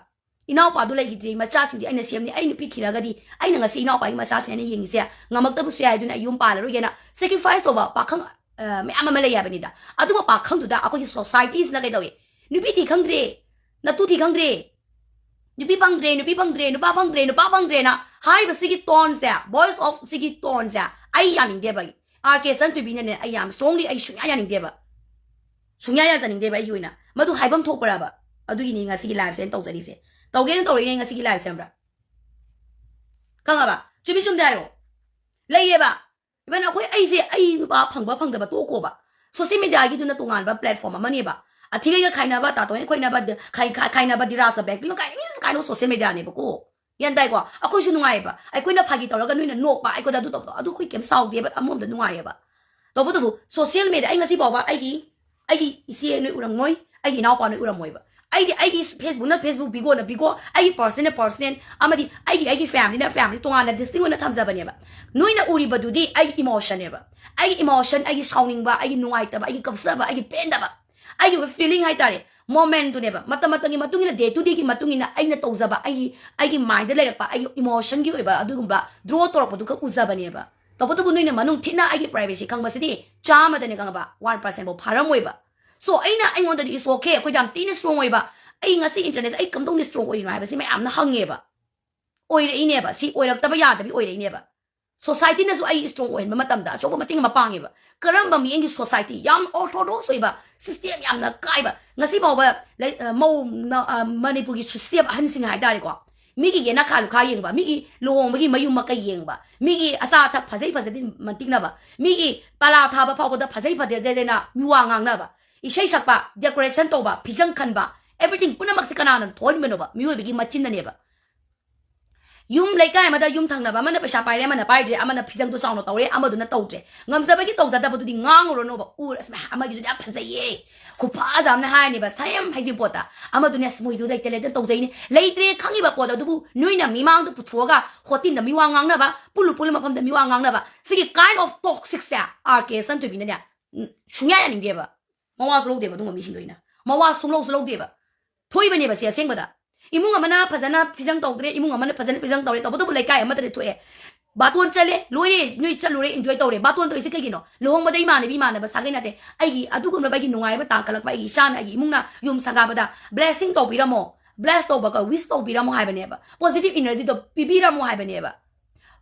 "ꯏꯅꯥꯎꯄꯥꯗꯨ ꯂꯩꯈꯤꯗ꯭ꯔꯦ, ꯃꯆꯥꯁꯤꯡꯁꯦ ꯑꯩꯅ ꯁꯦꯝꯅꯤ, ꯑꯩ ꯅꯨꯄꯤ ꯊꯤꯔꯒꯗꯤ ꯑꯩꯅ ꯉꯁꯤ ꯏꯅꯥꯎꯄꯥꯒꯤ ꯃꯆꯥꯁꯤꯡ ꯑꯩꯅ ꯌꯦꯡꯉꯤꯁꯦ ꯉꯝꯃꯛꯇꯕꯁꯨ ꯌꯥꯏ, ꯑꯗꯨꯅ ꯑꯩ ꯌꯨꯝ ꯄꯥꯜꯂꯔꯣꯏꯒꯦꯅ" sacrifice ꯇꯧꯕ ꯄꯥꯈꯪ, ꯑ, ꯃꯌꯥꯝ ꯑꯃ ꯂꯩ ꯍꯥꯏꯕꯅꯤꯗ꯫ ꯑꯗꯨꯒ ꯄꯥꯈꯪꯗꯨꯗ ꯑꯩꯈꯣꯏꯒꯤ society ꯁꯤꯅ ꯀꯩꯗꯧꯏ? "ꯅꯨꯄꯤ ꯊꯤ ꯈꯪꯗ꯭ꯔꯦ, ꯅꯇꯨ ꯊꯤ ꯈꯪꯗ꯭ꯔꯦ, ꯅꯨꯄꯤ ꯐꯪꯗ꯭ꯔꯦ, ꯅꯨꯄꯤ ꯐꯪꯗ꯭ꯔꯦ, ꯅꯨꯄꯥ ꯐꯪꯗ꯭ꯔꯦ, ꯅꯨꯄꯥ ꯐꯪꯗ꯭ꯔꯦꯅ" ꯍꯥꯏꯔꯤꯕ ꯁꯤꯒꯤ tone ꯁꯦ, voice of ꯁꯤꯒꯤ tone ꯁꯦ ꯑꯩ ꯌꯥꯅꯤꯡꯗꯦꯕ꯫ ꯑꯩ, ꯑꯥꯔ ꯀꯦ ꯆꯟꯇꯨꯕꯤꯅꯅꯦ, ꯑꯩ ꯌꯥꯝ strongly ꯑꯩ ꯁꯨꯡꯌꯥ ꯌꯥꯅꯤꯡꯗꯦꯕ꯫ ꯁꯨꯡꯌꯥ ꯌꯥꯖꯅꯤꯡꯗꯦꯕ ꯑꯩꯒꯤ ꯑꯣꯏꯅ꯫ ꯃꯗꯨ ꯍꯥꯏꯐꯝ ꯊꯣꯛꯄ꯭ꯔꯕ? ꯑꯗꯨꯒꯤꯅꯤ ꯉꯁꯤꯒꯤ live ꯁꯦ ꯑꯩꯅ ꯇꯧꯖꯔꯤꯁꯦ꯫ ꯇꯧꯒꯦꯅ ꯇꯧꯔꯤꯉꯩ ꯉꯁꯤꯒꯤ live ꯁꯦ ꯈꯪꯕ꯭ꯔꯥ? ꯈꯪꯉꯕ? ꯆꯨꯝꯃꯤ ꯆꯨꯝꯗꯦ ꯍꯥꯏꯔꯣ꯫ ꯂꯩꯌꯦꯕ꯫ Even ꯑꯩꯈꯣꯏ, ꯑꯩꯁꯦ, ꯑꯩ ꯅꯨꯄꯥ ꯐꯪꯕ ꯐꯪꯗꯕ ꯇꯣꯛꯈꯣꯕ꯫ Social media ꯒꯤꯗꯨꯅ ꯇꯣꯉꯥꯟꯕ platform ꯑꯃꯅꯦꯕ꯫ ꯑꯊꯤꯒꯩꯒ ꯈꯥꯏꯅꯕ, ꯇꯥꯇꯣꯟꯒ ꯈꯣꯏꯅꯕ, ꯈꯥꯏ-, ꯈꯥꯏ-, ꯈꯥꯏꯅꯕ, ꯗꯤꯔꯥꯖ ꯕꯦꯡꯀꯤꯡ ꯀꯥꯏꯅ, ꯃꯤꯁ ꯀꯥꯏꯅ social media ꯅꯦꯕꯀꯣ꯫ ꯒ꯭ꯌꯥꯟ ꯇꯥꯏꯀꯣ? ꯑꯩꯈꯣꯏꯁꯨ ꯅꯨꯡꯉꯥꯏꯌꯦꯕ꯫ ꯑꯩꯈꯣꯏꯅ ꯐꯥꯒꯤ ꯇꯧꯔꯒ ꯅꯣꯏꯅ ꯅꯣꯛꯄ, ꯑꯩꯈꯣꯏꯗ ꯑꯗꯨ ꯇꯧꯕꯗꯣ, ꯑꯗꯨ ꯑꯩꯈꯣꯏ ꯀꯩꯝ ꯁꯥꯎꯗꯦꯕ, ꯑꯃꯔꯣꯝꯗ ꯅꯨꯡꯉꯥꯏꯌꯦꯕ꯫ ꯇꯧꯕꯇꯕꯨ social media ꯑꯩ ꯉꯁꯤ ꯐꯥꯎꯕ ꯑꯩꯒꯤ, ꯑꯩꯒꯤ ꯏꯆꯦ ꯅꯣꯏ ꯎꯔꯝꯃꯣꯏ, ꯑꯩꯒꯤ ꯏꯅꯥꯎꯄꯥ ꯅꯣꯏ ꯎꯔꯝꯃꯣꯏꯕ꯫ ꯑꯩꯗꯤ ꯑꯩꯒꯤ Facebook ꯅ Facebook, Bigo ꯅ Bigo, ꯑꯩꯒꯤ personal ꯅ personal, ꯑꯃꯗꯤ ꯑꯩꯒꯤ, ꯑꯩꯒꯤ family ꯅ family, ꯇꯣꯉꯥꯟꯅ distinct ꯑꯣꯏꯅ ꯊꯝꯖꯕꯅꯦꯕ꯫ ꯅꯣꯏꯅ ꯎꯔꯤꯕꯗꯨꯗꯤ ꯑꯩꯒꯤ emotion ꯅꯦꯕ꯫ ꯑꯩꯒꯤ emotion, ꯑꯩꯒꯤ ꯁꯥꯎꯅꯤꯡꯕ, ꯑꯩꯒꯤ ꯅꯨꯡꯉꯥꯏꯇꯕ, ꯑꯩꯒꯤ ꯀꯞꯆꯕ, ꯑꯩꯒꯤ ꯄꯦꯟꯗꯕ, ꯑꯩꯒꯤ ꯑꯣꯏꯕ feeling ꯍꯥꯏꯇꯥꯔꯦ, moment ꯇꯨꯅꯦꯕ꯫ ꯃꯇꯝ ꯃꯇꯝꯒꯤ ꯃꯇꯨꯡ ꯏꯟꯅ, day to day ꯒꯤ ꯃꯇꯨꯡ ꯏꯟꯅ ꯑꯩꯅ ꯇꯧꯖꯕ, ꯑꯩꯒꯤ, ꯑꯩꯒꯤ mind ꯗ ꯂꯩꯔꯛꯄ, ꯑꯩꯒꯤ emotion ꯒꯤ ꯑꯣꯏꯕ ꯑꯗꯨꯒꯨꯝꯕ draw ꯇꯧꯔꯛꯄꯗꯨ ꯈꯛ ꯎꯖꯕꯅꯦꯕ꯫ ꯇꯧꯕꯇꯕꯨ ꯅꯣꯏꯅ ꯃꯅꯨꯡ ꯊꯤꯟꯅ ꯑꯩꯒꯤ privacy ꯈꯪꯕꯁꯤꯗꯤ ꯆꯥꯝꯃꯗꯅꯦ ꯈꯪꯉꯕ, one percent ꯐꯥꯎ ꯐꯥꯔꯝꯃꯣꯏꯕ꯫ So ꯑꯩꯅ, ꯑꯩꯉꯣꯟꯗꯗꯤ it's okay, ꯑꯩꯈꯣꯏꯗꯤ ꯌꯥꯝ ꯊꯤꯅ strong ꯑꯣꯏꯕ, ꯑꯩ ꯉꯁꯤ ꯏꯟꯇꯔꯅꯦꯠꯁꯦ ꯑꯩ ꯀꯝꯗꯧꯅ ꯏꯁꯇ꯭ꯔꯣꯡ ꯑꯣꯏꯔꯤꯅꯣ ꯍꯥꯏꯕꯁꯤ ꯃꯌꯥꯝꯅ ꯍꯪꯉꯦꯕ꯫ ꯑꯣꯏꯔꯛꯏꯅꯦꯕ꯫ ꯁꯤ ꯑꯣꯏꯔꯛꯇꯕ ꯌꯥꯗꯕꯤ ꯑꯣꯏꯔꯛꯏꯅꯦꯕ꯫ ꯁꯣꯁꯥꯏꯇꯤꯅꯁꯨ ꯑꯩ ꯏꯁꯇ꯭ꯔꯣꯡ ꯑꯣꯏꯍꯟꯕ ꯃꯇꯝꯗ ꯑꯆꯧꯕ ꯃꯇꯦꯡ ꯑꯃ ꯄꯥꯡꯉꯦꯕ꯫ ꯀꯔꯝꯕ ꯃꯤꯠꯌꯦꯡꯒꯤ ꯁꯣꯁꯥꯏꯇꯤ? ꯌꯥꯝ ꯑꯣꯔꯊꯣꯗꯣꯛꯁ ꯑꯣꯏꯕ, ꯁꯤꯁꯇꯦꯝ ꯌꯥꯝꯅ ꯀꯥꯏꯕ꯫ ꯉꯁꯤ ꯐꯥꯎꯕ ꯂꯩ-, ꯑ, ꯃꯧ ꯅ-, ꯑ, ꯃꯅꯤꯄꯨꯔꯒꯤ ꯁꯤꯁꯇꯦꯝ ꯑꯍꯟꯁꯤꯡ ꯍꯥꯏꯇꯥꯔꯦꯀꯣ, ꯃꯤꯒꯤ ꯌꯦꯅꯈꯥ ꯂꯨꯈꯥ ꯌꯦꯡꯕ, ꯃꯤꯒꯤ ꯂꯨꯍꯣꯡꯕꯒꯤ ꯃꯌꯨꯝ ꯃꯀꯩ ꯌꯦꯡꯕ, ꯃꯤꯒꯤ ꯑꯆꯥ ꯑꯊꯛ ꯐꯖꯩ ꯐꯖꯗꯦ ꯃꯟꯇꯤꯛꯅꯕ, ꯃꯤꯒꯤ ꯄꯂꯥ ꯊꯥꯕ ꯐꯥꯎꯕꯗ ꯐꯖꯩ ꯐꯖꯗꯦꯅ ꯃꯤꯋꯥ ꯉꯥꯡꯅꯕ, ꯏꯁꯩ ꯁꯛꯄ, ꯗꯦꯀꯣꯔꯦꯁꯟ ꯇꯧꯕ, ꯐꯤꯖꯪ ꯈꯟꯕ, everything ꯄꯨꯝꯅꯃꯛꯁꯦ ꯀꯅꯥꯅ ꯊꯣꯛꯍꯟꯕꯅꯣꯕ? ꯃꯤꯑꯣꯏꯕꯒꯤ ꯃꯆꯤꯟꯅꯅꯦꯕ꯫ ꯌꯨꯝ ꯂꯩꯀꯥꯏ ꯑꯃꯗ ꯌꯨꯝ ꯊꯪꯅꯕ ꯑꯃꯅ ꯄꯩꯁꯥ ꯄꯥꯏꯔꯦ, ꯑꯃꯅ ꯄꯥꯏꯗ꯭ꯔꯦ, ꯑꯃꯅ ꯐꯤꯖꯪꯗꯣ ꯆꯥꯎꯅ ꯇꯧꯔꯦ, ꯑꯃꯗꯨꯅ ꯇꯧꯗ꯭ꯔꯦ, ꯉꯝꯖꯕꯒꯤ ꯇꯧꯖꯗꯕꯗꯨꯗꯤ ꯉꯥꯡꯉꯨꯔꯅꯣꯕ꯫ ꯎꯔ, "ꯑꯁ, ꯃꯥ, ꯑꯃꯒꯤꯗꯨꯗꯤ ꯌꯥꯝ ꯐꯖꯩꯌꯦ, ꯈꯨꯐꯖ ꯑꯃꯅ" ꯍꯥꯏꯔꯅꯦꯕ, ꯁꯦꯝ ꯍꯩꯖꯤꯡꯄꯣꯠꯇ꯫ "ꯑꯃꯗꯨꯅꯦ, ꯑꯁ, ꯃꯣꯏꯗꯨ ꯂꯩꯇ ꯂꯩꯇꯅ ꯇꯧꯖꯩꯅꯦ"꯫ ꯂꯩꯇ꯭ꯔꯦ ꯈꯪꯉꯤꯕ ꯄꯣꯠꯇꯣ ꯑꯗꯨꯕꯨ ꯅꯣꯏꯅ ꯃꯤꯃꯥꯡꯗ ꯄꯨꯊꯣꯛꯑꯒ ꯍꯣꯇꯤꯟꯗ ꯃꯤꯋꯥ ꯉꯥꯡꯅꯕ, ꯄꯨꯜꯂꯨ ꯄꯨꯜꯂꯨ ꯃꯐꯝꯗ ꯃꯤꯋꯥ ꯉꯥꯡꯅꯕ, ꯁꯤꯒꯤ kind of toxicꯁꯦ ꯑꯥꯔ ꯀꯦ ꯁꯟꯆꯣꯏꯕꯤꯅꯅꯦ, ꯎꯝ, ꯁꯨꯡꯌꯥ ꯌꯥꯅꯤꯡꯗꯦꯕ꯫ ꯃꯋꯥꯁꯨ ꯂꯧꯗꯦꯕ ꯑꯗꯨꯒꯨꯝꯕ ꯃꯤꯁꯤꯡꯗꯣ ꯑꯩꯅ꯫ ꯃꯋꯥ ꯁꯨꯡꯂꯧꯁꯨ ꯂꯧꯗꯦꯕ꯫ ꯊꯣꯛꯏꯕꯅꯦꯕ ꯁꯤ ꯑꯁꯦꯡꯕꯗ꯫ ꯏꯃꯨꯡ ꯑꯃꯅ ꯐꯖꯅ ꯐꯤꯖꯪ ꯇꯧꯗ꯭ꯔꯦ, ꯏꯃꯨꯡ ꯑꯃꯅ ꯐꯖꯅ ꯐꯤꯖꯪ ꯇꯧꯔꯦ, ꯇꯧꯕꯇꯕꯨ ꯂꯩꯀꯥꯏ ꯑꯃꯠꯇꯗꯤ ꯊꯣꯛꯑꯦ꯫ ꯕꯥꯇꯣꯟ ꯆꯠꯂꯦ, ꯂꯣꯏꯔꯦ, ꯅꯣꯏ ꯆꯠꯂꯨꯔꯦ, enjoy ꯇꯧꯔꯦ꯫ ꯕꯥꯇꯣꯟ ꯇꯧꯔꯤꯁꯦ ꯀꯩꯒꯤꯅꯣ? ꯂꯨꯍꯣꯡꯕꯗ ꯏꯃꯥꯟꯅꯕꯤ ꯏꯃꯥꯟꯅꯕ ꯁꯥꯒꯩ ꯅꯠꯇꯦ꯫ ꯑꯩꯒꯤ ꯑꯗꯨꯒꯨꯝꯂꯕ ꯑꯩꯒꯤ ꯅꯨꯡꯉꯥꯏꯕ ꯇꯥꯡꯀꯠꯂꯛꯄ, ꯑꯩꯒꯤ ꯏꯆꯥꯅ ꯑꯩꯒꯤ ꯏꯃꯨꯡꯅ ꯌꯨꯝ ꯁꯪꯒꯥꯕꯗ blessing ꯇꯧꯕꯤꯔꯝꯃꯣ, bless ꯇꯧꯕꯒ wish ꯇꯧꯕꯤꯔꯝꯃꯣ ꯍꯥꯏꯕꯅꯦꯕ꯫ Positive energyꯗꯣ ꯄꯤꯕꯤꯔꯝꯃꯣ ꯍꯥꯏꯕꯅꯦꯕ꯫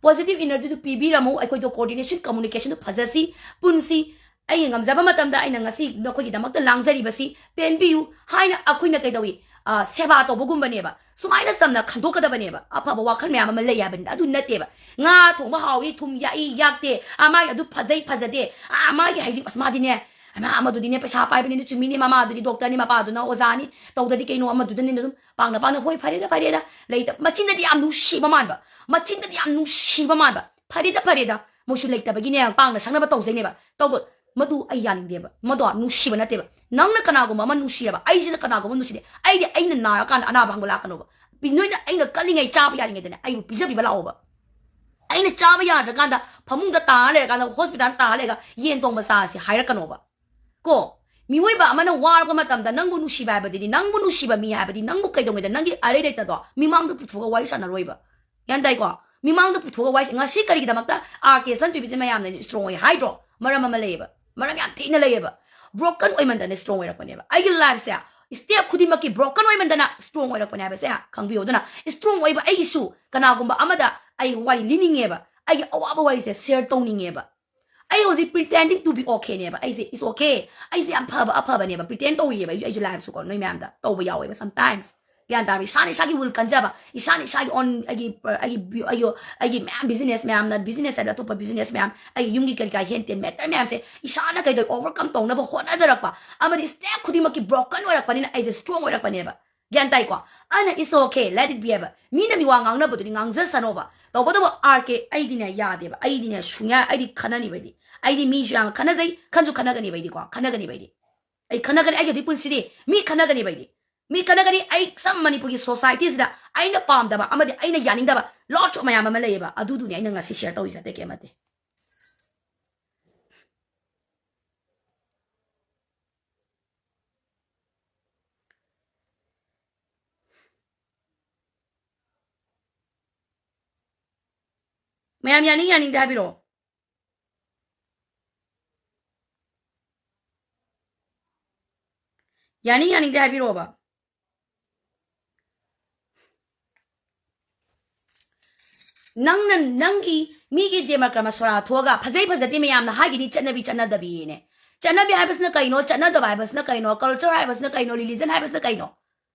Positive energyꯗꯨ ꯄꯤꯕꯤꯔꯝꯃꯨ, ꯑꯩꯈꯣꯏꯗꯣ coordination, communicationꯗꯨ ꯐꯖꯁꯤ, ꯄꯨꯟꯁꯤ꯫ ꯑꯩꯅ ꯉꯝꯖꯕ ꯃꯇꯝꯗ ꯑꯩꯅ ꯉꯁꯤ ꯅꯈꯣꯏꯒꯤꯗꯃꯛꯇ ꯂꯥꯡꯖꯔꯤꯕꯁꯤ ꯄꯦꯟꯕꯤꯌꯨ ꯍꯥꯏꯅ ꯑꯩꯈꯣꯏꯅ ꯀꯩꯗꯧꯏ? ꯑ, ꯁꯦꯕꯥ ꯇꯧꯕꯒꯨꯝꯕꯅꯦꯕ꯫ ꯁꯨꯃꯥꯏꯅ ꯆꯝꯅ ꯈꯟꯗꯣꯛꯀꯗꯕꯅꯦꯕ꯫ ꯑꯐꯕ ꯋꯥꯈꯜ ꯃꯌꯥꯝ ꯑꯃ ꯂꯩ ꯍꯥꯏꯕꯅꯤꯗ꯫ ꯑꯗꯨ ꯅꯠꯇꯦꯕ꯫ ꯉꯥ ꯊꯣꯡꯕ ꯍꯥꯎꯏ, ꯊꯨꯝ ꯌꯥꯛꯏ, ꯌꯥꯛꯇꯦ, ꯑ, ꯃꯥꯒꯤ ꯑꯗꯨ ꯐꯖꯩ, ꯐꯖꯗꯦ, ꯑ, ꯃꯥꯒꯤ ꯍꯥꯏꯁꯤ, "ꯑꯁ, ꯃꯥꯗꯤꯅꯦ, ꯃꯥ ꯑꯃꯗꯨꯗꯤꯅꯦ, ꯄꯩꯁꯥ ꯄꯥꯏꯕꯅꯤꯅ ꯆꯨꯝꯃꯤꯅꯦ, ꯃꯃꯥꯗꯨꯗꯤ ꯗꯣꯛꯇꯔꯅꯤ, ꯃꯄꯥꯗꯨꯅ ꯑꯣꯖꯥꯅꯤ, ꯇꯧꯗꯗꯤ ꯀꯩꯅꯣ, ꯑꯃꯗꯨꯗꯅꯤꯅ ꯑꯗꯨꯝ ꯄꯥꯡꯅ ꯄꯥꯡꯅ, ꯍꯣꯏ, ꯐꯔꯦꯗ, ꯐꯔꯦꯗ", ꯂꯩꯇ-, ꯃꯆꯤꯟꯗꯗꯤ ꯌꯥꯝ ꯅꯨꯡꯁꯤꯕ ꯃꯥꯟꯕ, ꯃꯆꯤꯟꯗꯗꯤ ꯌꯥꯝ ꯅꯨꯡꯁꯤꯕ ꯃꯥꯟꯕ, "ꯐꯔꯦꯗ, ꯐꯔꯦꯗ, ꯃꯣꯏꯁꯨ ꯂꯩꯇꯕꯒꯤꯅꯦ, ꯄꯥꯡꯅ ꯁꯛꯅꯕ ꯇꯧꯖꯩꯅꯦꯕ", ꯇꯧꯕ, ꯃꯗꯨ ꯑꯩ ꯌꯥꯅꯤꯡꯗꯦꯕ꯫ ꯃꯗꯣ ꯅꯨꯡꯁꯤꯕ ꯅꯠꯇꯦꯕ꯫ ꯅꯪꯅ ꯀꯅꯥꯒꯨꯝꯕ ꯑꯃ ꯅꯨꯡꯁꯤꯔꯕ, ꯑꯩꯁꯤꯅ ꯀꯅꯥꯒꯨꯝꯕ ꯑꯃ ꯅꯨꯡꯁꯤꯗꯦ, ꯑꯩꯗꯤ ꯑꯩꯅ ꯅꯥꯔꯀꯥꯟꯗ ꯑꯅꯥꯕ ꯍꯪꯕ ꯂꯥꯛꯀꯅꯣꯕ꯫ ꯄꯤ-, ꯅꯣꯏꯅ ꯑꯩꯅ ꯀꯜꯂꯤꯉꯩ ꯆꯥꯕ ꯌꯥꯔꯤꯉꯩꯗꯅꯦ, ꯑꯩꯕꯨ ꯄꯤꯖꯕꯤꯕ ꯂꯥꯛꯑꯣꯕ꯫ ꯑꯩꯅ ꯆꯥꯕ ꯌꯥꯗ꯭ꯔꯀꯥꯟꯗ ꯐꯃꯨꯡꯗ ꯇꯥꯔ ꯂꯩꯔꯀꯥꯟꯗ ꯍꯣꯁꯄꯤꯇꯥꯜ ꯇꯥꯔ ꯂꯩꯔꯒ ꯌꯦꯟ ꯊꯣꯡꯕ ꯆꯥꯁꯤ ꯍꯥꯏꯔꯛꯀꯅꯣꯕ꯫ ꯀꯣ, ꯃꯤꯑꯣꯏꯕ ꯑꯃꯅ ꯋꯥꯔꯛꯄ ꯃꯇꯝꯗ ꯅꯪꯕꯨ ꯅꯨꯡꯁꯤꯕ ꯍꯥꯏꯕꯗꯤ, ꯅꯪꯕꯨ ꯅꯨꯡꯁꯤꯕ ꯃꯤ ꯍꯥꯏꯕꯗꯤ ꯅꯪꯕꯨ ꯀꯩꯗꯧꯉꯩꯗ ꯅꯪꯒꯤ ꯑꯔꯩ ꯂꯩꯇꯗꯣ ꯃꯤꯃꯥꯡꯗ ꯄꯨꯊꯣꯛꯑꯒ ꯋꯥꯔꯤ ꯁꯥꯟꯅꯔꯣꯏꯕ꯫ ꯒ꯭ꯌꯥꯟ ꯇꯥꯏꯀꯣ? ꯃꯤꯃꯥꯡꯗ ꯄꯨꯊꯣꯛꯑꯒ ꯋꯥꯔꯤ ꯁꯥ-, ꯉꯁꯤ ꯀꯔꯤꯒꯤꯗꯃꯛꯇ ꯑꯥꯔ ꯀꯦ ꯁꯟꯇꯣꯏꯕꯤꯁꯦ ꯃꯌꯥꯝꯅ ꯏꯁꯇ꯭ꯔꯣꯡ ꯑꯣꯏ ꯍꯥꯏꯗ꯭ꯔꯣ? ꯃꯔꯝ ꯑꯃ ꯂꯩꯌꯦꯕ꯫ ꯃꯔꯝ ꯌꯥꯝ ꯊꯤꯅ ꯂꯩꯌꯦꯕ꯫ ꯕ꯭ꯔꯣꯀꯟ ꯑꯣꯏꯃꯟꯗꯅ ꯏꯁꯇ꯭ꯔꯣꯡ ꯑꯣꯏꯔꯛꯄꯅꯦꯕ꯫ ꯑꯩꯒꯤ ꯂꯥꯏꯐꯁꯦ step ꯈꯨꯗꯤꯡꯃꯛꯀꯤ broken ꯑꯣꯏꯃꯟꯗꯅ strong ꯑꯣꯏꯔꯛꯄꯅꯦ ꯍꯥꯏꯕꯁꯦ ꯈꯪꯕꯤꯌꯨ꯫ ꯑꯗꯨꯅ strong ꯑꯣꯏꯕ ꯑꯩꯒꯤꯁꯨ ꯀꯅꯥꯒꯨꯝꯕ ꯑꯃꯗ ꯑꯩ ꯋꯥꯔꯤ ꯂꯤꯅꯤꯡꯉꯦꯕ, ꯑꯩꯒꯤ ꯑꯋꯥꯕ ꯋꯥꯔꯤꯁꯦ share ꯇꯧꯅꯤꯡꯉꯦꯕ꯫ ꯑꯩ ꯍꯧꯖꯤꯛ pretending to be okay ꯅꯦꯕ꯫ ꯑꯩꯁꯦ is okay, ꯑꯩꯁꯦ ꯌꯥꯝ ꯐꯕ ꯑꯐꯕꯅꯦꯕ, pretend ꯇꯧꯔꯤꯑꯕ ꯑꯩꯁꯨ, ꯑꯩꯁꯨ life ꯁꯨꯀꯣ ꯅꯣꯏ ꯃꯌꯥꯝꯗ ꯇꯧꯕ ꯌꯥꯎꯋꯦꯕ sometimes꯫ ꯒ꯭ꯌꯥꯟ ꯇꯥꯔꯕ? ꯏꯁꯥꯅ ꯏꯁꯥꯒꯤ will ꯀꯟꯖꯕ, ꯏꯁꯥꯅ ꯏꯁꯥꯒꯤ on, ꯑꯩꯒꯤ ꯑꯩꯒꯤ ꯑꯩꯒꯤ ꯑꯩꯒꯤ ꯃꯌꯥꯝ business ꯃꯌꯥꯝꯅ, business ꯍꯥꯏꯕꯗꯤ ꯑꯇꯣꯞꯄ business ꯃꯌꯥꯝ, ꯑꯩꯒꯤ ꯌꯨꯝꯒꯤ ꯀꯔꯤ ꯀꯔꯥ ꯍꯦꯟ ꯇꯦꯟ matter ꯃꯌꯥꯝꯁꯦ ꯏꯁꯥꯅ ꯀꯩꯗꯧ overcome ꯇꯧꯅꯕ ꯍꯣꯠꯅꯖꯔꯛꯄ ꯑꯃꯗꯤ step ꯈꯨꯗꯤꯡꯃꯛꯀꯤ broken ꯑꯣꯏꯔꯛꯄꯅꯤꯅ ꯑꯩꯁꯦ strong ꯑꯣꯏꯔꯛꯄꯅꯦꯕ꯫ ꯒ꯭ꯌꯥꯟ ꯇꯥꯏꯀꯣ? ꯑꯗꯨꯅ it's okay, let it be ꯍꯥꯏꯕ꯫ ꯃꯤꯅ ꯃꯤꯋꯥ ꯉꯥꯡꯅꯕꯗꯨꯗꯤ ꯉꯥꯡꯖꯁꯅꯣꯕ꯫ ꯇꯧꯕꯇꯕꯨ ꯑꯥꯔ ꯀꯦ ꯑꯩꯗꯤꯅꯦ ꯌꯥꯗꯦꯕ꯫ ꯑꯩꯗꯤꯅꯦ ꯁꯨꯡꯌꯥ, ꯑꯩꯗꯤ ꯈꯟꯅꯅꯤꯕ ꯑꯩꯗꯤ꯫ ꯑꯩꯗꯤ ꯃꯤꯁꯨ ꯌꯥꯝ ꯈꯟꯅꯖꯩ, ꯈꯟꯁꯨ ꯈꯟꯅꯒꯅꯤꯕ ꯑꯩꯗꯤꯀꯣ, ꯈꯟꯅꯒꯅꯤꯕ ꯑꯩꯗꯤ꯫ ꯑꯩ ꯈꯟꯅꯒꯅꯤ, ꯑꯩꯒꯤ ꯍꯧꯖꯤꯛ ꯄꯨꯟꯁꯤꯗꯤ ꯃꯤ ꯈꯟꯅꯒꯅꯤꯕ ꯑꯩꯗꯤ꯫ ꯃꯤ ꯈꯟꯅꯒꯅꯤ꯫ ꯑꯩ ꯁꯝ ꯃꯅꯤꯄꯨꯔꯒꯤ society ꯁꯤꯗ ꯑꯩꯅ ꯄꯥꯝꯗꯕ ꯑꯃꯗꯤ ꯑꯩꯅ ꯌꯥꯅꯤꯡꯗꯕ ꯂꯣꯠꯁꯨ ꯃꯌꯥꯝ ꯑꯃ ꯂꯩꯌꯦꯕ꯫ ꯑꯗꯨꯗꯨꯅꯤ ꯑꯩꯅ ꯉꯁꯤ share ꯇꯧꯔꯤꯁꯦ, ꯑꯇꯩ ꯀꯩꯝ ꯅꯠꯇꯦ꯫ ꯃꯌꯥꯝ ꯌꯥꯅꯤꯡ ꯌꯥꯅꯤꯡꯗꯦ ꯍꯥꯏꯕꯤꯔꯛꯑꯣ꯫ ꯌꯥꯅꯤꯡ ꯌꯥꯅꯤꯡꯗꯦ ꯍꯥꯏꯕꯤꯔꯛꯑꯣꯕ꯫ ꯅꯪꯅ ꯅꯪꯒꯤ ꯃꯤꯒꯤ ꯗꯦꯃ ꯀꯔꯃ ꯁꯣꯔꯥ ꯊꯣꯛꯑꯒ ꯐꯖꯩ ꯐꯖꯗꯦ ꯃꯌꯥꯝꯅ ꯍꯥꯏꯒꯤꯗꯤ ꯆꯠꯅꯕꯤ ꯆꯠꯅꯗꯕꯤꯅꯦ꯫ ꯆꯠꯅꯕꯤ ꯍꯥꯏꯕꯁꯤꯅ ꯀꯩꯅꯣ? ꯆꯠꯅꯗꯕ ꯍꯥꯏꯕꯁꯤꯅ ꯀꯩꯅꯣ? Culture ꯍꯥꯏꯕꯁꯤꯅ ꯀꯩꯅꯣ? Religion ꯍꯥꯏꯕꯁꯤꯅ ꯀꯩꯅꯣ?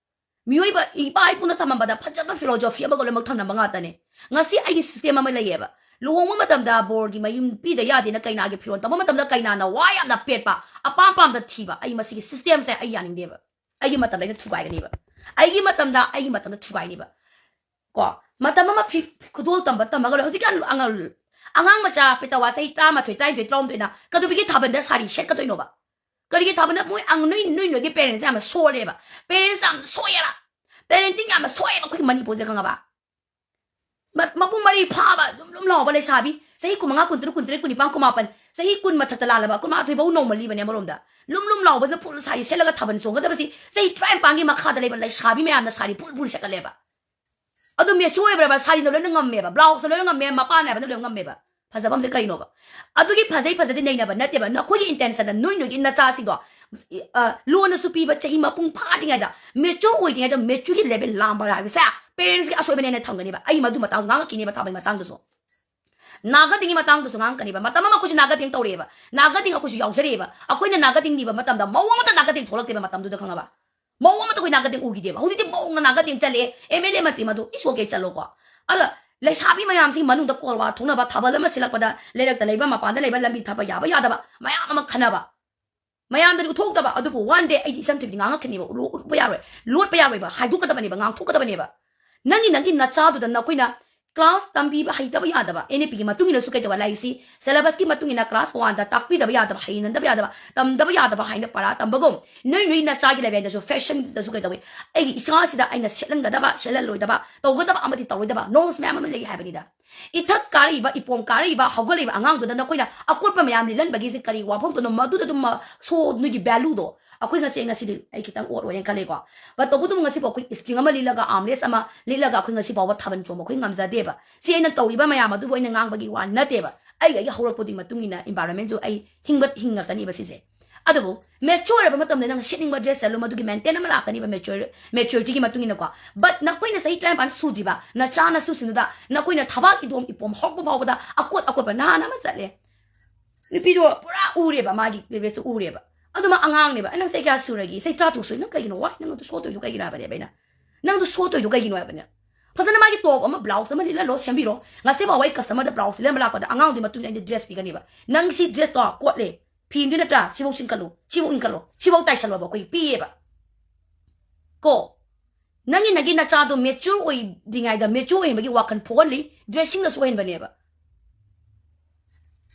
ꯃꯤꯑꯣꯏꯕ ꯏꯄꯥ ꯏꯄꯨꯅ ꯊꯝꯃꯝꯕꯗ ꯐꯖꯕ philosophy ꯑꯃꯒ ꯂꯣꯏꯅꯃꯛ ꯊꯝꯅꯕ ꯉꯥꯛꯇꯅꯦ꯫ ꯉꯁꯤ ꯑꯩꯒꯤ system ꯑꯃ ꯂꯩꯌꯦꯕ꯫ ꯂꯨꯍꯣꯡꯕ ꯃꯇꯝꯗ ꯕꯣꯔꯒꯤ ꯃꯌꯨꯝ ꯄꯤꯗ ꯌꯥꯗꯦꯅ ꯀꯩꯅꯥꯒꯤ ꯐꯤꯔꯣꯜ ꯇꯝꯕ ꯃꯇꯝꯗ ꯀꯩꯅꯥꯅ ꯋꯥ ꯌꯥꯝꯅ ꯄꯦꯠꯄ, ꯑꯄꯥꯝ ꯄꯥꯝꯗ ꯊꯤꯕ, ꯑꯩ ꯃꯁꯤꯒꯤ system ꯁꯦ ꯑꯩ ꯌꯥꯅꯤꯡꯗꯦꯕ꯫ ꯑꯩꯒꯤ ꯃꯇꯝꯗ ꯑꯩꯅ ꯊꯨꯒꯥꯏꯒꯅꯦꯕ꯫ ꯑꯩꯒꯤ ꯃꯇꯝꯗ, ꯑꯩꯒꯤ ꯃꯇꯝꯗ ꯊꯨꯒꯥꯏꯅꯦꯕ꯫ ꯀꯣ, ꯃꯇꯝ ꯑꯃ ꯐꯤ, ꯈꯨꯗꯣꯜ ꯇꯝꯕ ꯇꯝꯃꯒ ꯂꯣꯏ꯫ ꯍꯧꯖꯤꯛꯀꯥꯟ ꯑꯉꯥꯡ, ꯑꯉꯥꯡ ꯃꯆꯥ ꯄꯦꯇꯋꯥ ꯆꯍꯤ ꯇꯔꯥꯃꯥꯊꯣꯏ, ꯇꯔꯥꯅꯤꯊꯣꯏ, ꯇꯔꯥꯍꯨꯝꯗꯣꯏꯅ ꯀꯩꯗꯧꯕꯒꯤ ꯊꯥꯕꯜꯗ ꯁꯥꯔꯤ ꯁꯦꯠꯀꯗꯣꯏꯅꯣꯕ? ꯀꯔꯤꯒꯤ ꯊꯥꯕꯜꯗ? ꯃꯣꯏ ꯑꯉ-, ꯅꯣꯏ, ꯅꯣꯏ, ꯅꯣꯏꯒꯤ parents ꯌꯥꯝꯅ ꯁꯣꯜꯂꯦꯕ꯫ Parents ꯌꯥꯝꯅ ꯁꯣꯏꯌꯦꯕ꯫ Parenting ꯌꯥꯝꯅ ꯁꯣꯏꯌꯦꯕ ꯑꯩꯈꯣꯏ ꯃꯅꯤꯄꯨꯔꯁꯦ, ꯈꯪꯉꯕ? ꯃ-, ꯃꯄꯨꯡ ꯃꯔꯩ ꯐꯥꯕ, ꯂꯨꯝ ꯂꯨꯝ ꯂꯥꯎꯕ ꯂꯩꯁꯥꯕꯤ, ꯆꯍꯤ ꯀꯨꯟꯃꯉꯥ, ꯀꯨꯟꯇꯔꯨꯛ, ꯀꯨꯟꯇꯔꯦꯠ, ꯀꯨꯟꯅꯤꯄꯥꯟ, ꯀꯨꯟꯃꯥꯄꯟ, ꯆꯍꯤ ꯀꯨꯟ ꯃꯊꯛꯇ ꯂꯥꯜꯂꯕ, ꯀꯨꯟꯃꯥꯊꯣꯏ ꯐꯥꯎ ꯅꯧꯃꯜꯂꯤꯕꯅꯦ ꯑꯃꯔꯣꯝꯗ꯫ ꯂꯨꯝ ꯂꯨꯝ ꯂꯥꯎꯕꯁꯤꯅ full ꯁꯥꯔꯤ ꯁꯦꯠꯂꯒ ꯊꯥꯕꯜ ꯆꯣꯡꯒꯗꯕꯁꯤ ꯆꯍꯤ ꯇꯔꯥꯅꯤꯄꯥꯟꯒꯤ ꯃꯈꯥꯗ ꯂꯩꯕ ꯂꯩꯁꯥꯕꯤ ꯃꯌꯥꯝꯅ ꯁꯥꯔꯤ full full ꯁꯦꯠꯀꯠꯂꯦꯕ꯫ ꯑꯗꯨ mature ꯑꯣꯏꯕ꯭ꯔꯕ? ꯁꯥꯔꯤꯅ ꯂꯣꯏꯅ ꯉꯝꯃꯦꯕ, blouse ꯅ ꯂꯣꯏꯅ ꯉꯝꯃꯦ, ꯃꯄꯥꯟ ꯅꯥꯏꯕꯅ ꯂꯣꯏꯅ ꯉꯝꯃꯦꯕ꯫ ꯐꯖꯕ ꯑꯃꯁꯦ ꯀꯩꯅꯣꯕ? ꯑꯗꯨꯒꯤ ꯐꯖꯩ ꯐꯖꯗꯦ ꯅꯩꯅꯕ ꯅꯠꯇꯦꯕ꯫ ꯅꯈꯣꯏꯒꯤ intention ꯗ ꯅꯣꯏ ꯅꯣꯏꯒꯤ ꯅꯆꯥꯁꯤꯡꯗꯣ ꯑ, ꯂꯣꯟꯅꯁꯨ ꯄꯤꯕ ꯆꯍꯤ ꯃꯄꯨꯡ ꯐꯥꯗ꯭ꯔꯤꯉꯩꯗ, ꯃꯦꯆꯣꯔ ꯑꯣꯏꯗ꯭ꯔꯤꯉꯩꯗ ꯃꯦꯆꯣꯔꯒꯤ ꯂꯦꯚꯦꯜ ꯂꯥꯝꯕ ꯍꯥꯏꯕꯁꯦ ꯄꯦꯔꯦꯟꯁꯀꯤ ꯑꯁꯣꯏꯕꯅꯦꯅ ꯊꯝꯒꯅꯦꯕ꯫ ꯑꯩ ꯃꯗꯨ ꯃꯇꯥꯡꯁꯨ ꯉꯥꯡꯉꯛꯈꯤꯅꯦꯕ ꯊꯥꯕꯩ ꯃꯇꯥꯡꯗꯁꯨ꯫ ꯅꯥꯒꯗꯤꯡꯒꯤ ꯃꯇꯥꯡꯗꯁꯨ ꯉꯥꯡꯉꯛꯀꯅꯦꯕ꯫ ꯃꯇꯝ ꯑꯃ ꯑꯩꯈꯣꯏꯁꯨ ꯅꯥꯒꯗꯤꯡ ꯇꯧꯔꯛꯑꯦꯕ꯫ ꯅꯥꯒꯗꯤꯡ ꯑꯩꯈꯣꯏꯁꯨ ꯌꯥꯎꯖꯔꯛꯑꯦꯕ꯫ ꯑꯩꯈꯣꯏꯅ ꯅꯥꯒꯗꯤꯡ ꯅꯤꯕ ꯃꯇꯝꯗ ꯃꯧ ꯑꯃꯠꯇ ꯅꯥꯒꯗꯤꯡ ꯊꯣꯛꯂꯛꯇꯦꯕ ꯃꯇꯝꯗꯨꯗ, ꯈꯪꯉꯕ? ꯃꯧ ꯑꯃꯠꯇ ꯑꯩꯈꯣꯏ ꯅꯥꯒꯗꯤꯡ ꯎꯈꯤꯗꯦꯕ꯫ ꯍꯧꯖꯤꯛꯇꯤ ꯃꯧꯅ ꯅꯥꯒꯗꯤꯡ ꯆꯠꯂꯦ, ꯑꯦꯝ ꯑꯦꯜ ꯑꯦ ꯃꯟꯇ꯭ꯔꯤ ꯃꯗꯨ ꯏꯁ ꯑꯣꯀꯦ ꯆꯠꯂꯣꯀꯣ꯫ ꯑꯗ ꯂꯩꯁꯥꯕꯤ ꯃꯌꯥꯝꯁꯤꯒꯤ ꯃꯅꯨꯡꯗ ꯀꯣꯜꯋꯥ ꯊꯣꯛꯅꯕ, ꯊꯥꯕꯜ ꯑꯃ ꯁꯤꯜꯂꯛꯄꯗ ꯂꯩꯔꯛꯇ ꯂꯩꯕ, ꯃꯄꯥꯟꯗ ꯂꯩꯕ, ꯂꯝꯕꯤ ꯊꯠꯄ ꯌꯥꯕ ꯌꯥꯗꯕ ꯃꯌꯥꯝ ꯑꯃ ꯈꯟꯅꯕ, ꯃꯌꯥꯝꯗꯗꯤ ꯎꯠꯊꯣꯛꯇꯕ꯫ ꯑꯗꯨꯕꯨ one day ꯑꯩꯗꯤ ꯏꯆꯟ ꯊꯣꯏꯕꯤꯗꯤ ꯉꯥꯡꯉꯛꯈꯤꯅꯦꯕ, ꯎꯠꯂꯣ-, ꯎꯠꯄ ꯌꯥꯔꯣꯏ, ꯂꯣꯠꯄ ꯌꯥꯔꯣꯏꯕ, ꯍꯥꯏꯗꯣꯛꯀꯗꯕꯅꯦꯕ, ꯉꯥꯡꯊꯣꯛꯀꯗꯕꯅꯦꯕ꯫ ꯅꯪꯒꯤ, ꯅꯪꯒꯤ ꯅꯆꯥꯗꯨꯗ ꯅꯈꯣꯏꯅ ꯀ꯭ꯂꯥꯁ ꯇꯝꯕꯤꯕ ꯍꯩꯇꯕ ꯌꯥꯗꯕ, ꯑꯦꯟ ꯏ ꯄꯤꯒꯤ ꯃꯇꯨꯡ ꯏꯟꯅꯁꯨ ꯀꯩꯗꯧꯕ, ꯂꯥꯏꯔꯤꯛꯁꯤ ꯁꯦꯂꯦꯕꯁꯀꯤ ꯃꯇꯨꯡ ꯏꯟꯅ ꯀ꯭ꯂꯥꯁ ꯋꯥꯟꯗ ꯇꯥꯛꯄꯤꯗꯕ ꯌꯥꯗꯕ, ꯍꯩꯅꯗꯕ ꯌꯥꯗꯕ, ꯇꯝꯗꯕ ꯌꯥꯗꯕ ꯍꯥꯏꯅ ꯄꯔꯥ ꯇꯝꯕꯒꯨꯝ, ꯅꯣꯏ ꯅꯣꯏ ꯅꯆꯥꯒꯤ ꯂꯦꯚꯦꯜꯗꯁꯨ ꯐꯦꯁꯟꯗꯁꯨ ꯀꯩꯗꯧꯋꯤ, ꯑꯩꯒꯤ ꯏꯆꯥꯁꯤꯗ ꯑꯩꯅ ꯁꯦꯠꯍꯟꯒꯗꯕ, ꯁꯦꯠꯍꯜꯂꯣꯏꯗꯕ, ꯇꯧꯒꯗꯕ ꯑꯃꯗꯤ ꯇꯧꯔꯣꯏꯗꯕ ꯅꯣꯔꯝꯁ ꯃꯌꯥꯝ ꯑꯃ ꯂꯩ ꯍꯥꯏꯕꯅꯤꯗ꯫ ꯏꯊꯛ ꯀꯥꯔꯛꯏꯕ, ꯏꯄꯣꯝ ꯀꯥꯔꯛꯏꯕ, ꯍꯧꯒꯠꯂꯛꯏꯕ ꯑꯉꯥꯡꯗꯨꯗ ꯅꯈꯣꯏꯅ ꯑꯀꯣꯠꯄ ꯃꯌꯥꯝ ꯂꯤꯠꯍꯟꯕꯒꯤꯁꯦ ꯀꯔꯤ ꯋꯥꯐꯝꯗꯨꯅꯣ? ꯃꯗꯨꯗ ꯑꯗꯨꯝ ꯃ-, ꯁꯣ ꯅꯣꯏꯒꯤ ꯚꯦꯂꯨꯗꯣ꯫ ꯑꯩꯈꯣꯏ ꯉꯁꯤ, ꯉꯁꯤꯗꯤ ꯑꯩ ꯈꯤꯇꯪ ꯑꯣꯠ ꯑꯣꯏꯔꯦꯅ ꯈꯜꯂꯦꯀꯣ꯫ But ꯇꯧꯕꯇꯕꯨ ꯉꯁꯤ ꯐꯥꯎ ꯑꯩꯈꯣꯏ string ꯑꯃ ꯂꯤꯠꯂꯒ, armrest ꯑꯃ ꯂꯤꯠꯂꯒ ꯑꯩꯈꯣꯏ ꯉꯁꯤ ꯐꯥꯎꯕ ꯊꯥꯕꯜ ꯆꯣꯡꯕ ꯑꯩꯈꯣꯏ ꯉꯝꯖꯗꯦꯕ꯫ ꯁꯤ ꯑꯩꯅ ꯇꯧꯔꯤꯕ ꯃꯌꯥꯝ ꯑꯗꯨꯕꯨ ꯑꯩꯅ ꯉꯥꯡꯕꯒꯤ ꯋꯥ ꯅꯠꯇꯦꯕ꯫ ꯑꯩ, ꯑꯩꯒꯤ ꯍꯧꯔꯛꯄꯗꯨꯒꯤ ꯃꯇꯨꯡ ꯏꯟꯅ environment ꯁꯨ ꯑꯩ ꯍꯤꯡꯕ-, ꯍꯤꯡꯉꯛꯀꯅꯤꯕ ꯁꯤꯁꯦ꯫ ꯑꯗꯨꯕꯨ mature ꯑꯣꯏꯔꯕ ꯃꯇꯝꯗ ꯅꯪ ꯁꯦꯠꯅꯤꯡꯕ dress ꯁꯦꯠꯂꯨ, ꯃꯗꯨꯒꯤ maintain ꯑꯃ ꯂꯥꯛꯀꯅꯤꯕ, mature, maturity ꯒꯤ ꯃꯇꯨꯡ ꯏꯟꯅꯀꯣ꯫ But ꯅꯈꯣꯏꯅ ꯆꯍꯤ ꯇꯔꯥꯅꯤꯄꯥꯟ ꯁꯨꯗ꯭ꯔꯤꯕ ꯅꯆꯥꯅꯁꯨꯁꯤꯡꯗꯨꯗ ꯅꯈꯣꯏꯅ ꯊꯕꯥꯛ ꯏꯗꯣꯝ ꯏꯄꯣꯝ ꯍꯧꯔꯛꯄ ꯐꯥꯎꯕꯗ ꯑꯀꯣꯠ ꯑꯀꯣꯠꯄ ꯅꯍꯥꯟ ꯑꯃ ꯆꯠꯂꯦ, ꯅꯨꯄꯤꯗꯣ ꯄꯨꯔꯥ ꯎꯔꯦꯕ, ꯃꯥꯒꯤ cleavage ꯇꯣ ꯎꯔꯦꯕ꯫ ꯑꯗꯨ ꯃꯥ ꯑꯉꯥꯡꯅꯦꯕ꯫ "ꯅꯪ ꯆꯍꯤ ꯀꯌꯥ ꯁꯨꯔꯒꯦ?" "ꯆꯍꯤ ꯇꯔꯥ ꯇꯔꯨꯛ ꯁꯨꯔꯦ꯫" "ꯅꯪ ꯀꯩꯒꯤꯅꯣ? Why? ꯅꯪ ꯑꯗꯨ show ꯇꯧꯔꯤꯗꯣ ꯀꯩꯒꯤꯅꯣ?" ꯍꯥꯏꯕꯅꯦꯕ ꯑꯩꯅ꯫ "ꯅꯪꯗꯣ show ꯇꯧꯔꯤꯗꯣ ꯀꯩꯒꯤꯅꯣ?" ꯍꯥꯏꯕꯅꯦ꯫ ꯐꯖꯅ ꯃꯥꯒꯤ top ꯑꯃ, blouse ꯑꯃ ꯂꯤꯠꯍꯜꯂꯣ, ꯁꯦꯝꯕꯤꯔꯣ꯫ ꯉꯁꯤ ꯐꯥꯎꯕ ꯑꯩ customer ꯗ blouse ꯂꯤꯠꯍꯟꯕ ꯂꯥꯛꯄꯗ ꯑꯉꯥꯡꯗꯨꯒꯤ ꯃꯇꯨꯡ ꯏꯟꯅ ꯑꯩꯅ dress ꯄꯤꯒꯅꯦꯕ꯫ "ꯅꯪ ꯁꯤ dress ꯇꯣ ꯀꯣꯠꯂꯦ, ꯐꯤꯝꯗꯨ ꯅꯠꯇ꯭ꯔꯥ? ꯁꯤꯐꯧ ꯆꯤꯡꯈꯠꯂꯨ, ꯁꯤꯐꯧ ꯏꯟꯈꯠꯂꯨ, ꯁꯤꯐꯧ ꯇꯥꯏꯁꯜꯂꯣꯕ" ꯑꯩꯈꯣꯏ ꯄꯤꯌꯦꯕ꯫ ꯀꯣ, ꯅꯪꯒꯤ, ꯅꯪꯒꯤ ꯅꯆꯥꯗꯣ mature ꯑꯣꯏꯗ꯭ꯔꯤꯉꯩꯗ mature ꯑꯣꯏꯍꯟꯕꯒꯤ ꯋꯥꯈꯜ ꯄꯣꯛꯍꯜꯂꯤ, dressing ꯗꯁꯨ ꯑꯣꯏꯍꯟꯕꯅꯦꯕ꯫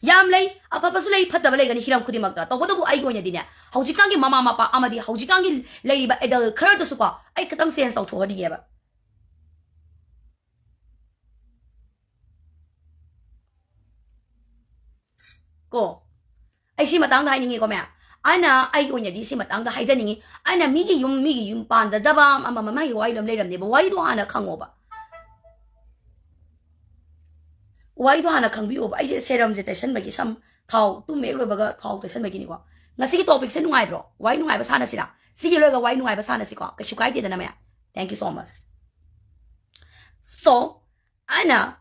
ꯌꯥꯝ ꯂꯩ, ꯑꯐꯕꯁꯨ ꯂꯩ, ꯐꯠꯇꯕ ꯂꯩꯒꯅꯤ ꯍꯤꯔꯝ ꯈꯨꯗꯤꯡꯃꯛꯇ꯫ ꯇꯧꯕꯇꯕꯨ ꯑꯩꯒꯤ ꯑꯣꯏꯅꯗꯤꯅꯦ, ꯍꯧꯖꯤꯛꯀꯥꯟꯒꯤ ꯃꯃꯥ ꯃꯄꯥ ꯑꯃꯗꯤ ꯍꯧꯖꯤꯛꯀꯥꯟꯒꯤ ꯂꯩꯔꯤꯕ adult ꯈꯔꯗꯁꯨꯀꯣ, ꯑꯩ ꯈꯤꯇꯪ change ꯇꯧꯊꯣꯛꯍꯟꯅꯤꯡꯉꯦꯕ꯫ ꯀꯣ, ꯑꯩ ꯁꯤ ꯃꯇꯥꯡꯗ ꯍꯥꯏꯅꯤꯡꯉꯤꯀꯣ ꯃꯌꯥꯝ꯫ ꯑꯩꯅ ꯑꯩꯒꯤ ꯑꯣꯏꯅꯗꯤ ꯁꯤ ꯃꯇꯥꯡꯗ ꯍꯥꯏꯖꯅꯤꯡꯉꯤ꯫ ꯑꯩꯅ ꯃꯤꯒꯤ ꯌꯨꯝ, ꯃꯤꯒꯤ ꯌꯨꯝ ꯄꯥꯟꯗꯗꯕ ꯑꯃ, ꯑꯃ, ꯃꯥꯒꯤ ꯋꯥꯔꯤ ꯑꯗꯨꯝ ꯂꯩꯔꯝꯅꯦꯕ꯫ ꯋꯥꯔꯤꯗꯣ ꯍꯥꯟꯅ ꯈꯪꯉꯣꯕ꯫ ꯋꯥꯔꯤꯗꯣ ꯍꯥꯟꯅ ꯈꯪꯕꯤꯌꯣꯕ꯫ ꯑꯩꯁꯦ serumꯁꯦ ꯇꯩꯁꯟꯕꯒꯤ, ꯁꯝ ꯊꯥꯎ, ꯇꯨꯝ ꯍꯦꯛ ꯂꯣꯏꯕꯒ ꯊꯥꯎ ꯇꯩꯁꯟꯕꯒꯤꯅꯤꯀꯣ꯫ ꯉꯁꯤꯒꯤ ꯇꯣꯄꯤꯛꯁꯦ ꯅꯨꯡꯉꯥꯏꯕ꯭ꯔꯣ? ꯋꯥꯔꯤ ꯅꯨꯡꯉꯥꯏꯕ ꯁꯥꯟꯅꯁꯤꯔꯥ? ꯁꯤꯒꯤ ꯂꯣꯏꯔꯒ ꯋꯥꯔꯤ ꯅꯨꯡꯉꯥꯏꯕ ꯁꯥꯟꯅꯁꯤꯀꯣ, ꯀꯩꯁꯨ ꯀꯥꯏꯗꯦꯗꯅ ꯃꯌꯥꯝ꯫ Thank you so much. So, ꯑꯩꯅ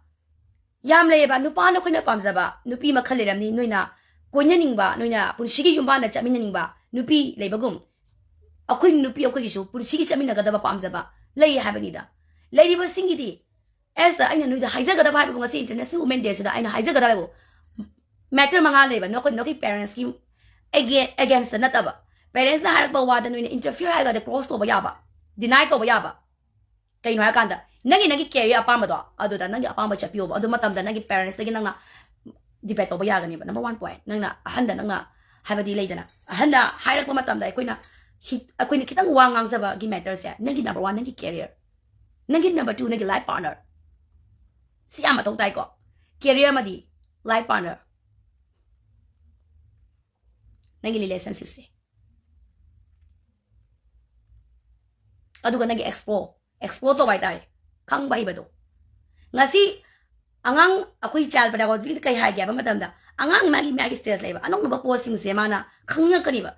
ꯌꯥꯝ ꯂꯩꯌꯦꯕ, ꯅꯨꯄꯥꯅ ꯑꯩꯈꯣꯏꯅ ꯄꯥꯝꯖꯕ ꯅꯨꯄꯤ ꯃꯈꯜ ꯂꯩꯔꯝꯅꯤ, ꯅꯣꯏꯅ ꯀꯣꯏꯅꯅꯤꯡꯕ, ꯅꯣꯏꯅ ꯄꯨꯟꯁꯤꯒꯤ ꯌꯨꯝꯕꯥꯟꯗ ꯆꯠꯃꯤꯟꯅꯅꯤꯡꯕ ꯅꯨꯄꯤ ꯂꯩꯕꯒꯨꯝ, ꯑꯩꯈꯣꯏ ꯅꯨꯄꯤ ꯑꯩꯈꯣꯏꯒꯤꯁꯨ ꯄꯨꯟꯁꯤꯒꯤ ꯆꯠꯃꯤꯟꯅꯒꯗꯕ ꯄꯥꯝꯖꯕ ꯂꯩ ꯍꯥꯏꯕꯅꯤꯗ꯫ ꯂꯩꯔꯤꯕꯁꯤꯡꯒꯤꯗꯤ, ꯑꯦꯁ, ꯑꯩꯅ ꯅꯣꯏꯗ ꯍꯥꯏꯖꯒꯗꯕ ꯍꯥꯏꯕꯕꯨ, ꯉꯁꯤ International Women Day ꯁꯤꯗ ꯑꯩꯅ ꯍꯥꯏꯖꯒꯗꯕ ꯍꯥꯏꯕꯨ, matter ꯃꯉꯥ ꯂꯩꯕ, ꯅꯈꯣꯏ, ꯅꯈꯣꯏ parents ꯀꯤ ꯑꯦꯒꯦ-, against ꯅꯠꯇꯕ, parents ꯅ ꯍꯥꯏꯔꯛꯄ ꯋꯥꯗ ꯅꯣꯏꯅ interfere ꯍꯥꯏꯔꯒꯗꯤ cross ꯇꯧꯕ ꯌꯥꯕ, deny ꯇꯧꯕ ꯌꯥꯕ꯫ ꯀꯩꯅꯣ ꯍꯥꯏꯔꯀꯥꯟꯗ, ꯅꯪꯒꯤ, ꯅꯪꯒꯤ career ꯑꯄꯥꯝꯕꯗꯣ, ꯑꯗꯨꯗ ꯅꯪꯒꯤ ꯑꯄꯥꯝꯕ ꯆꯠꯄꯤꯌꯣꯕ꯫ ꯑꯗꯨ ꯃꯇꯝꯗ ꯅꯪꯒꯤ parents ꯇꯒꯤ ꯅꯪꯅ debate ꯇꯧꯕ ꯌꯥꯒꯅꯦꯕ꯫ Number one point, ꯅꯪꯅ ꯑꯍꯟꯗ, ꯅꯪꯅ, ꯍꯥꯏꯕꯗꯤ ꯂꯩꯗꯅ, ꯑꯍꯟꯅ ꯍꯥꯏꯔꯛꯄ ꯃꯇꯝꯗ ꯑꯩꯈꯣꯏꯅ ꯍꯤ-, ꯑꯩꯈꯣꯏꯅ ꯈꯤꯇꯪ ꯋꯥ ꯉꯥꯡꯖꯕꯒꯤ matter ꯁꯦ, ꯅꯪꯒꯤ number one, ꯅꯪꯒꯤ career, ꯅꯪꯒꯤ number two, ꯅꯪꯒꯤ life partner꯫ ꯁꯤ ꯌꯥꯝ ꯃꯊꯧ ꯇꯥꯏꯀꯣ꯫ Career ꯑꯃꯗꯤ life partner, ꯅꯪꯒꯤ relationship ꯁꯦ, ꯑꯗꯨꯒ ꯅꯪꯒꯤ explore, explore ꯇꯧꯕ ꯍꯥꯏꯇꯥꯔꯦ, ꯈꯪꯕ ꯍꯩꯕꯗꯣ꯫ ꯉꯁꯤ ꯑꯉꯥꯡ, ꯑꯩꯈꯣꯏ child pedagogy ꯗ ꯀꯩ ꯍꯥꯏꯒꯦ ꯍꯥꯏꯕ ꯃꯇꯝꯗ, ꯑꯉꯥꯡ ꯃꯥꯒꯤ, ꯃꯥꯒꯤ stage ꯂꯩꯕ, ꯑꯅꯧꯕ ꯄꯣꯠꯁꯤꯡꯁꯦ ꯃꯥꯅ ꯈꯪꯉꯛꯀꯅꯤꯕ꯫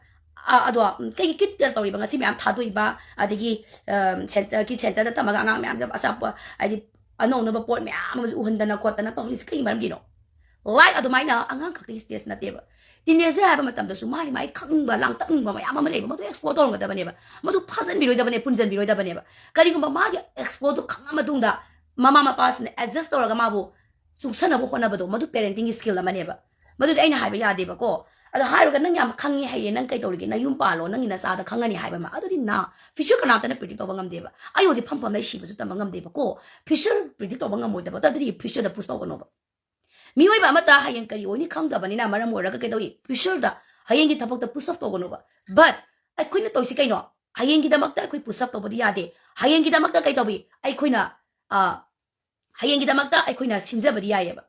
ꯑ-, ꯑꯗꯣ, ꯎꯝ, ꯀꯩꯒꯤ ꯀꯤꯠ ꯇꯧꯔꯤꯕ, ꯉꯁꯤ ꯃꯌꯥꯝ ꯊꯥꯗꯣꯛꯏꯕ, ꯑꯗꯒꯤ, ꯑꯝ, center, ꯀꯤꯠ centre ꯗ ꯊꯝꯃꯒ ꯑꯉꯥꯡ ꯃꯌꯥꯝꯁꯦ ꯑꯆꯥꯄꯣꯠ, ꯍꯥꯏꯗꯤ ꯑꯅꯧ ꯑꯅꯧꯕ ꯄꯣꯠ ꯃꯌꯥꯝ ꯑꯃꯁꯨ ꯎꯍꯟꯗꯅ ꯈꯣꯠꯇꯅ ꯇꯧꯔꯤꯁꯦ ꯀꯩ ꯃꯔꯝꯒꯤꯅꯣ? Life ꯑꯗꯨꯃꯥꯏꯅ ꯑꯉꯥꯡ ꯈꯛꯇꯒꯤ stage ꯅꯠꯇꯦꯕ꯫ Teenager ꯍꯥꯏꯕ ꯃꯇꯝꯗꯁꯨ ꯃꯥꯒꯤ, ꯃꯥꯒꯤ ꯈꯪꯅꯤꯡꯕ, ꯂꯥꯡꯇꯛꯅꯤꯡꯕ ꯃꯌꯥꯝ ꯑꯃ ꯂꯩꯕ, ꯃꯗꯨ explore ꯇꯧꯔꯝꯒꯗꯕꯅꯦꯕ꯫ ꯃꯗꯨ ꯐꯥꯖꯤꯟꯕꯤꯔꯣꯏꯗꯕꯅꯦ, ꯄꯨꯟꯖꯟꯕꯤꯔꯣꯏꯗꯕꯅꯦꯕ꯫ ꯀꯔꯤꯒꯨꯝꯕ ꯃꯥꯒꯤ explore ꯗꯨ ꯈꯪꯉ ꯃꯇꯨꯡꯗ ꯃꯃꯥ ꯃꯄꯥꯁꯤꯅ adjust ꯇꯧꯔꯒ ꯃꯥꯕꯨ ꯆꯨꯡꯁꯟꯅꯕ ꯍꯣꯠꯅꯕꯗꯣ, ꯃꯗꯨ parenting ꯒꯤ skill ꯑꯃꯅꯦꯕ꯫ ꯃꯗꯨꯗꯤ ꯑꯩꯅ ꯍꯥꯏꯕ ꯌꯥꯗꯦꯕꯀꯣ꯫ ꯑꯗꯣ ꯍꯥꯏꯔꯒ, "ꯅꯪ ꯌꯥꯝ ꯈꯪꯉꯦ, ꯍꯩꯌꯦ, ꯅꯪ ꯀꯩ ꯇꯧꯔꯤꯒꯦ? ꯅꯌꯨꯝ ꯄꯥꯜꯂꯣ, ꯅꯪꯒꯤ ꯅꯆꯥꯗ ꯈꯪꯉꯅꯤ" ꯍꯥꯏꯕ ꯑꯃ꯫ ꯑꯗꯨꯗꯤ ꯅ, future ꯀꯅꯥꯝꯇꯅ predict ꯇꯧꯕ ꯉꯝꯗꯦꯕ꯫ ꯑꯩ ꯍꯧꯖꯤꯛ ꯐꯝ ꯐꯝ ꯂꯩ, ꯁꯤꯕꯁꯨ ꯇꯝꯕ ꯉꯝꯗꯦꯕꯀꯣ꯫ Future predict ꯇꯧꯕ ꯉꯝꯃꯣꯏꯗꯕ, ꯑꯗꯨꯗꯤ future ꯗ push ꯇꯧꯒꯅꯣꯕ꯫ ꯃꯤꯑꯣꯏꯕ ꯑꯃꯠꯇ ꯍꯌꯦꯡ ꯀꯔꯤ ꯑꯣꯏꯅꯤ ꯈꯪꯗꯕꯅꯤꯅ ꯃꯔꯝ ꯑꯣꯏꯔꯒ ꯀꯩꯗꯧꯏ? Future ꯗ, ꯍꯌꯦꯡꯒꯤ ꯊꯕꯛꯇ push up ꯇꯧꯒꯅꯣꯕ꯫ But ꯑꯩꯈꯣꯏꯅ ꯇꯧꯔꯤꯁꯤ ꯀꯩꯅꯣ? ꯍꯌꯦꯡꯒꯤꯗꯃꯛꯇ ꯑꯩꯈꯣꯏ push up ꯇꯧꯕꯗꯤ ꯌꯥꯗꯦ꯫ ꯍꯌꯦꯡꯒꯤꯗꯃꯛꯇ ꯀꯩ ꯇꯧꯏ? ꯑꯩꯈꯣꯏꯅ, ꯑ, ꯍꯌꯦꯡꯒꯤꯗꯃꯛꯇ ꯑꯩꯈꯣꯏꯅ ꯁꯤꯟꯖꯕꯗꯤ ꯌꯥꯏꯌꯦꯕ꯫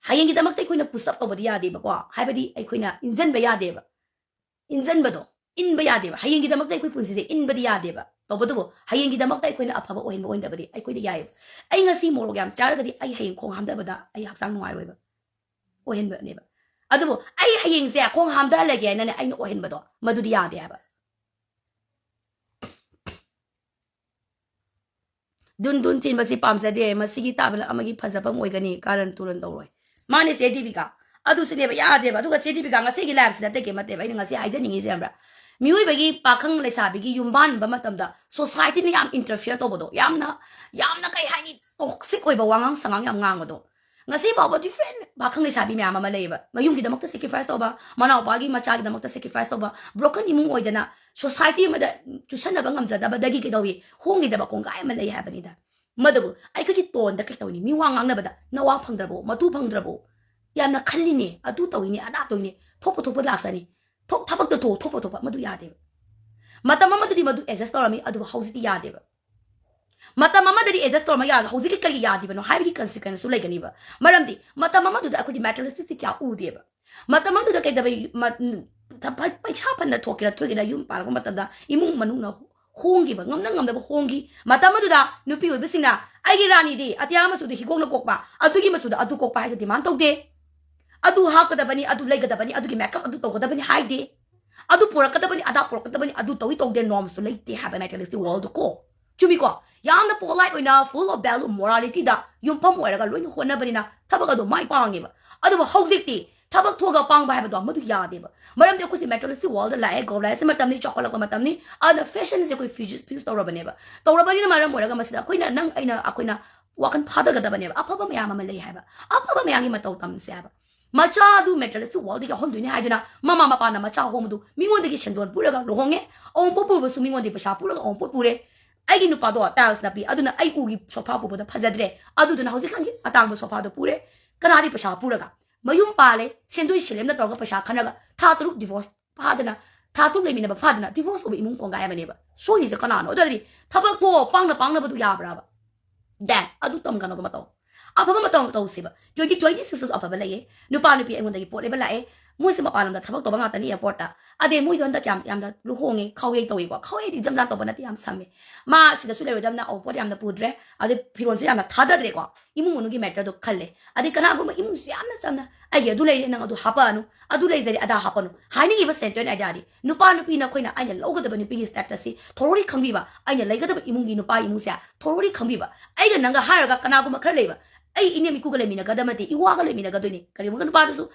ꯍꯌꯦꯡꯒꯤꯗꯃꯛꯇ ꯑꯩꯈꯣꯏꯅ push up ꯇꯧꯕꯗꯤ ꯌꯥꯗꯦꯕꯀꯣ꯫ ꯍꯥꯏꯕꯗꯤ ꯑꯩꯈꯣꯏꯅ ꯏꯟꯖꯟꯕ ꯌꯥꯗꯦꯕ꯫ ꯏꯟꯖꯟꯕꯗꯣ, ꯏꯟꯕ ꯌꯥꯗꯦꯕ꯫ ꯍꯌꯦꯡꯒꯤꯗꯃꯛꯇ ꯑꯩꯈꯣꯏ ꯄꯨꯟꯁꯤꯁꯦ ꯏꯟꯕꯗꯤ ꯌꯥꯗꯦꯕ꯫ ꯇꯧꯕꯇꯕꯨ ꯍꯌꯦꯡꯒꯤꯗꯃꯛꯇ ꯑꯩꯈꯣꯏꯅ ꯑꯐꯕ ꯑꯣꯏꯍꯟꯕ ꯑꯣꯏꯍꯟꯗꯕꯗꯤ ꯑꯩꯈꯣꯏꯗ ꯌꯥꯏꯌꯦꯕ꯫ ꯑꯩ ꯉꯁꯤ ꯃꯣꯔꯣꯛ ꯌꯥꯝ ꯆꯥꯔꯒꯗꯤ ꯑꯩ ꯍꯌꯦꯡ ꯈꯣꯡ ꯍꯥꯝꯊꯕꯗ ꯑꯩ ꯍꯛꯆꯥꯡ ꯅꯨꯡꯉꯥꯏꯔꯣꯏꯕ꯫ ꯑꯣꯏꯍꯟꯕꯅꯦꯕ꯫ ꯑꯗꯨꯕꯨ ꯑꯩ ꯍꯌꯦꯡꯁꯦ ꯈꯣꯡ ꯍꯥꯝꯊꯍꯜꯂꯒꯦ ꯍꯥꯏꯅꯅꯦ ꯑꯩꯅ ꯑꯣꯏꯍꯟꯕꯗꯣ, ꯃꯗꯨꯗꯤ ꯌꯥꯗꯦ ꯍꯥꯏꯕ꯫ ꯗꯨꯟ ꯗꯨꯟ ꯊꯤꯟꯕꯁꯤ ꯄꯥꯝꯖꯗꯦ꯫ ꯃꯁꯤꯒꯤ ꯇꯥꯕꯅ ꯑꯃꯒꯤ ꯐꯖꯐꯝ ꯑꯣꯏꯒꯅꯤ꯫ ꯀꯥꯔꯟ ꯇꯨꯔꯟ ꯇꯧꯔꯣꯏ꯫ ꯃꯥꯅꯦ ꯆꯦ ꯗꯤꯕꯤꯀꯥ꯫ ꯑꯗꯨꯁꯨꯅꯦꯕ ꯌꯥꯗꯦꯕ꯫ ꯑꯗꯨꯒ ꯆꯦ ꯗꯤꯕꯤꯀꯥ, ꯉꯁꯤꯒꯤ liveꯁꯤ ꯅꯠꯇꯦ, ꯀꯩꯝ ꯅꯠꯇꯦꯕ꯫ ꯑꯩꯅ ꯉꯁꯤ ꯍꯥꯏꯖꯅꯤꯡꯉꯤꯁꯦ ꯈꯪꯕ꯭ꯔꯥ? ꯃꯤꯑꯣꯏꯕꯒꯤ ꯄꯥꯈꯪ ꯂꯩꯁꯥꯕꯤꯒꯤ ꯌꯨꯝꯕꯥꯟꯕ ꯃꯇꯝꯗ societyꯅ ꯌꯥꯝ interfere ꯇꯧꯕꯗꯣ, ꯌꯥꯝꯅ, ꯌꯥꯝꯅ ꯀꯩ ꯍꯥꯏꯅꯤ, toxic ꯑꯣꯏꯕ ꯋꯥꯉꯥꯡ ꯁꯉꯥꯡ ꯌꯥꯝ ꯉꯥꯡꯕꯗꯣ꯫ ꯉꯁꯤ ꯐꯥꯎꯕ different ꯄꯥꯈꯪ ꯂꯩꯁꯥꯕꯤ ꯃꯌꯥꯝ ꯑꯃ ꯂꯩꯌꯦꯕ꯫ ꯃꯌꯨꯝꯒꯤꯗꯃꯛꯇ sacrifice ꯇꯧꯕ, ꯃꯅꯥꯎꯄꯥꯒꯤ ꯃꯆꯥꯒꯤꯗꯃꯛꯇ sacrifice ꯇꯧꯕ, broken ꯏꯃꯨꯡ ꯑꯣꯏꯗꯅ society ꯑꯃꯗ ꯆꯨꯁꯟꯅꯕ ꯉꯝꯖꯗꯕꯗꯒꯤ ꯀꯩꯗꯧꯏ, ꯍꯣꯡꯈꯤꯗꯕ ꯀꯣꯡꯒꯥꯏ ꯑꯃ ꯂꯩ ꯍꯥꯏꯕꯅꯤꯗ꯫ ꯃꯗꯨꯕꯨ ꯑꯩꯈꯣꯏꯒꯤ ꯇꯣꯟꯗ ꯀꯩ ꯇꯧꯅꯤ? ꯃꯤ ꯋꯥ ꯉꯥꯡꯅꯕꯗ ꯅꯋꯥ ꯐꯪꯗ꯭ꯔꯕꯣ, ꯃꯇꯨ ꯐꯪꯗ꯭ꯔꯕꯣ, ꯌꯥꯝꯅ ꯈꯜꯂꯤꯅꯦ, ꯑꯗꯨ ꯇꯧꯏꯅꯦ, ꯑꯗꯥ ꯇꯧꯏꯅꯦ, ꯊꯣꯛꯄ ꯊꯣꯛꯄ ꯂꯥꯛꯆꯅꯤ, ꯊꯣꯛ ꯊꯕꯛꯇ ꯊꯣꯛ ꯊꯣꯛꯄ ꯊꯣꯛꯄ, ꯃꯗꯨ ꯌꯥꯗꯦꯕ꯫ ꯃꯇꯝ ꯑꯃꯗꯗꯤ ꯃꯗꯨ adjust ꯇꯧꯔꯝꯃꯤ, ꯑꯗꯨꯕꯨ ꯍꯧꯖꯤꯛꯇꯤ ꯌꯥꯗꯦꯕ꯫ ꯃꯇꯝ ꯑꯃꯗꯗꯤ adjust ꯇꯧꯔꯝꯃ ꯌꯥꯔꯒ ꯍꯧꯖꯤꯛꯀꯤ ꯀꯔꯤꯒꯤ ꯌꯥꯗ꯭ꯔꯤꯕꯅꯣ ꯍꯥꯏꯕꯒꯤ consequenceꯁꯨ ꯂꯩꯒꯅꯤꯕ꯫ ꯃꯔꯝꯗꯤ ꯃꯇꯝ ꯑꯃꯗꯨꯗ ꯑꯩꯈꯣꯏꯗꯤ materialisticꯁꯤ ꯀꯌꯥ ꯎꯗꯦꯕ꯫ ꯃꯇꯝ ꯑꯗꯨꯗ ꯀꯩꯗꯧꯕ, ꯃ-, ꯎꯝ, ꯊ-, ꯄ-, ꯄꯩꯁꯥ ꯐꯅ ꯊꯣꯛꯀꯦꯔꯥ ꯊꯣꯛꯀꯦꯔꯥ, ꯌꯨꯝ ꯄꯥꯜꯂꯛꯄ ꯃꯇꯝꯗ ꯏꯃꯨꯡ ꯃꯅꯨꯡꯅ ꯍꯣꯡꯈꯤꯕ, ꯉꯝꯅ ꯉꯝꯅꯕ ꯍꯣꯡꯈꯤ꯫ ꯃꯇꯝ ꯑꯗꯨꯗ ꯅꯨꯄꯤ ꯑꯣꯏꯕꯁꯤꯡꯅ, "ꯑꯩꯒꯤ ꯔꯥꯅꯤꯗꯤ ꯑꯇꯤꯌꯥ ꯃꯆꯨꯗ ꯍꯤꯒꯣꯛꯅ ꯀꯣꯛꯄ, ꯑꯗꯨꯒꯤ ꯃꯆꯨꯗ ꯑꯗꯨ ꯀꯣꯛꯄ" ꯍꯥꯏꯗꯨ demand ꯇꯧꯗꯦ꯫ "ꯑꯗꯨ ꯍꯥꯞꯀꯗꯕꯅꯤ, ꯑꯗꯨ ꯂꯩꯒꯗꯕꯅꯤ, ꯑꯗꯨꯒꯤ makeup ꯑꯗꯨ ꯇꯧꯒꯗꯕꯅꯤ" ꯍꯥꯏꯗꯦ꯫ "ꯑꯗꯨ ꯄꯨꯔꯛꯀꯗꯕꯅꯤ, ꯑꯗꯥ ꯄꯨꯔꯛꯀꯗꯕꯅꯤ", ꯑꯗꯨ ꯇꯧꯏ ꯇꯧꯗꯦ normsꯇꯨ ꯂꯩꯇꯦ ꯍꯥꯏꯕ materialistic worldꯗ ꯀꯣ꯫ ꯆꯨꯝꯃꯤꯀꯣ? ꯌꯥꯝꯅ polite ꯑꯣꯏꯅ, full of value, moralityꯗ ꯌꯨꯝꯐꯝ ꯑꯣꯏꯔꯒ ꯂꯣꯏꯅ ꯍꯣꯠꯅꯕꯅꯤꯅ ꯊꯕꯛ ꯑꯗꯨ ꯃꯥꯏ ꯄꯥꯛꯉꯦꯕ꯫ ꯑꯗꯨꯕꯨ ꯍꯧꯖꯤꯛꯇꯤ ꯊꯕꯛ ꯊꯣꯛꯑꯒ ꯄꯥꯡꯕ ꯍꯥꯏꯕꯗꯣ ꯃꯗꯨ ꯌꯥꯗꯦꯕ꯫ ꯃꯔꯝꯗꯤ ꯑꯩꯈꯣꯏꯁꯦ materialistic worldꯗ ꯂꯥꯛꯑꯦ, globalization ꯃꯇꯝꯅꯤ, ꯆꯥꯎꯈꯠꯂꯛꯄ ꯃꯇꯝꯅꯤ꯫ ꯑꯗꯨꯅ fashionꯁꯦ ꯑꯩꯈꯣꯏ fuse, fuse ꯇꯧꯔꯕꯅꯦꯕ꯫ ꯇꯧꯔꯕꯅꯤꯅ ꯃꯔꯝ ꯑꯣꯏꯔꯒ ꯃꯁꯤꯗ ꯑꯩꯈꯣꯏꯅ, ꯅꯪ, ꯑꯩꯅ, ꯑꯩꯈꯣꯏꯅ ꯋꯥꯈꯜ ꯐꯥꯗꯒꯗꯕꯅꯦꯕ꯫ ꯑꯐꯕ ꯃꯌꯥꯝ ꯑꯃ ꯂꯩ ꯍꯥꯏꯕ, ꯑꯐꯕ ꯃꯌꯥꯝꯒꯤ ꯃꯇꯧ ꯇꯝꯁꯦ ꯍꯥꯏꯕ꯫ ꯃꯆꯥ ꯑꯗꯨ materialistic worldꯗ ꯌꯥꯎꯍꯟꯗꯣꯏꯅꯦ ꯍꯥꯏꯗꯨꯅ ꯃꯃꯥ ꯃꯄꯥꯅ ꯃꯆꯥ ꯍꯣꯡꯕꯗꯨ ꯃꯤꯉꯣꯟꯗꯒꯤ ꯁꯦꯟꯗꯣꯟ ꯄꯨꯔꯒ ꯂꯨꯍꯣꯡꯉꯦ, ꯑꯋꯨꯟꯄꯣꯠ ꯄꯨꯕꯁꯨ ꯃꯤꯉꯣꯟꯗꯒꯤ ꯄꯩꯁꯥ ꯄꯨꯔꯒ ꯑꯋꯨꯟꯄꯣꯠ ꯄꯨꯔꯦ꯫ ꯑꯩꯒꯤ ꯅꯨꯄꯥꯗꯣ tiles ꯅꯞꯄꯤ, ꯑꯗꯨꯅ ꯑꯩ ꯎꯒꯤ sofa ꯄꯨꯕꯗ ꯐꯖꯗ꯭ꯔꯦ, ꯑꯗꯨꯗꯨꯅ ꯍꯧꯖꯤꯛꯀꯥꯟꯒꯤ ꯑꯇꯥꯡꯕ sofaꯗꯣ ꯄꯨꯔꯦ꯫ ꯀꯅꯥꯗꯤ ꯄꯩꯁꯥ ꯄꯨꯔꯒ? ꯃꯌꯨꯝ ꯄꯥꯜꯂꯦ, ꯁꯦꯟꯗꯣꯏ ꯁꯦꯂꯦꯝꯅ ꯇꯧꯔꯒ ꯄꯩꯁꯥ ꯈꯟꯅꯔꯒ ꯊꯥ ꯇꯔꯨꯛ divorce ꯐꯥꯗꯅ, ꯊꯥ ꯇꯔꯨꯛ ꯂꯩꯃꯤꯟꯅꯕ ꯐꯥꯗꯅ divorce ꯑꯣꯏꯕ ꯏꯃꯨꯡ ꯀꯣꯡꯒꯥꯏ ꯑꯃꯅꯦꯕ꯫ ꯁꯣꯏꯔꯤꯁꯦ ꯀꯅꯥꯅꯣ? ꯑꯗꯨ ꯑꯣꯏꯔꯗꯤ ꯊꯕꯛ ꯊꯣꯛꯑꯣ, ꯄꯥꯡꯅ ꯄꯥꯡꯅꯕꯗꯨ ꯌꯥꯕ꯭ꯔꯥꯕ? Then ꯑꯗꯨ ꯇꯝꯒꯅꯣꯕ ꯃꯇꯧ꯫ ꯑꯐꯕ ꯃꯇꯧ ꯇꯧꯁꯦꯕ꯫ Twenty twenty sixꯇꯁꯨ ꯑꯐꯕ ꯂꯩꯌꯦ꯫ ꯅꯨꯄꯥ ꯅꯨꯄꯤ ꯑꯩꯉꯣꯟꯗꯒꯤ ꯄꯣꯠ ꯂꯩꯕ ꯂꯥꯛꯑꯦ꯫ ꯃꯣꯏꯁꯦ ꯃꯄꯥꯟ ꯂꯝꯗ ꯊꯕꯛ ꯇꯧꯕ ꯉꯥꯛꯇꯅꯤ ꯑꯦꯌꯥꯔꯄꯣꯔꯠꯇ꯫ ꯑꯗꯩ ꯃꯣꯏꯗꯣ ꯍꯟꯗꯛ ꯌꯥꯝ ꯌꯥꯝꯅ ꯂꯨꯍꯣꯡꯉꯦ, ꯈꯥꯎꯌꯩ ꯇꯧꯏꯀꯣ꯫ ꯈꯥꯎꯌꯩꯗꯤ ꯖꯝꯖꯥꯟ ꯇꯧꯕ ꯅꯠꯇꯦ, ꯌꯥꯝ ꯁꯝꯃꯦ꯫ ꯃꯥ ꯁꯤꯗꯁꯨ ꯂꯩꯔꯣꯏꯗꯕꯅ ꯑꯋꯨꯟꯄꯣꯠ ꯌꯥꯝꯅ ꯄꯨꯗ꯭ꯔꯦ, ꯑꯗꯩ ꯐꯤꯔꯣꯜꯁꯨ ꯌꯥꯝꯅ ꯊꯥꯗꯗ꯭ꯔꯦꯀꯣ꯫ ꯏꯃꯨꯡ ꯃꯅꯨꯡꯒꯤ ꯃꯦꯇꯔꯗꯣ ꯈꯜꯂꯦ꯫ ꯑꯗꯩ ꯀꯅꯥꯒꯨꯝꯕ ꯏꯃꯨꯡꯁꯨ ꯌꯥꯝꯅ ꯆꯝꯅ, "ꯑꯩꯒꯤ ꯑꯗꯨ ꯂꯩꯔꯦ, ꯅꯪ ꯑꯗꯨ ꯍꯥꯄꯛꯑꯅꯨ, ꯑꯗꯨ ꯂꯩꯖꯔꯦ, ꯑꯗꯥ ꯍꯥꯄꯛꯑꯅꯨ" ꯍꯥꯏꯅꯤꯡꯉꯤꯕ ꯁꯦꯟꯇ꯭ꯔꯦꯜ ꯑꯥꯏꯗꯤꯌꯥꯗꯤ, ꯅꯨꯄꯥ ꯅꯨꯄꯤꯅ ꯑꯩꯈꯣꯏꯅ, ꯑꯩꯅ ꯂꯧꯒꯗꯕ ꯅꯨꯄꯤꯒꯤ ꯁ꯭ꯇꯦꯇꯁꯁꯤ ꯊꯣꯔꯣꯂꯤ ꯈꯪꯕꯤꯕ, ꯑꯩꯅ ꯂꯩꯒꯗꯕ ꯏꯃꯨꯡꯒꯤ ꯅꯨꯄꯥ ꯏꯃꯨꯡꯁꯦ ꯊꯣꯔꯣꯂꯤ ꯈꯪꯕꯤꯕ꯫ ꯑꯩꯒ ꯅꯪꯒ ꯍꯥꯏꯔꯒ ꯀꯅꯥꯒꯨꯝꯕ ꯈꯔ ꯂꯩꯕ, ꯑꯩ ꯏꯅꯦꯝ ꯏꯀꯨꯒ ꯂꯩꯃꯤꯟꯅꯒꯗꯕ ꯅꯠꯇꯦ, ꯏꯋꯥꯒ ꯂꯩꯃꯤꯟꯅꯒꯗꯣꯏꯅꯤ꯫ ꯀꯔꯤꯒꯨꯝꯕ ꯅꯨꯄꯥꯗꯨꯁꯨ,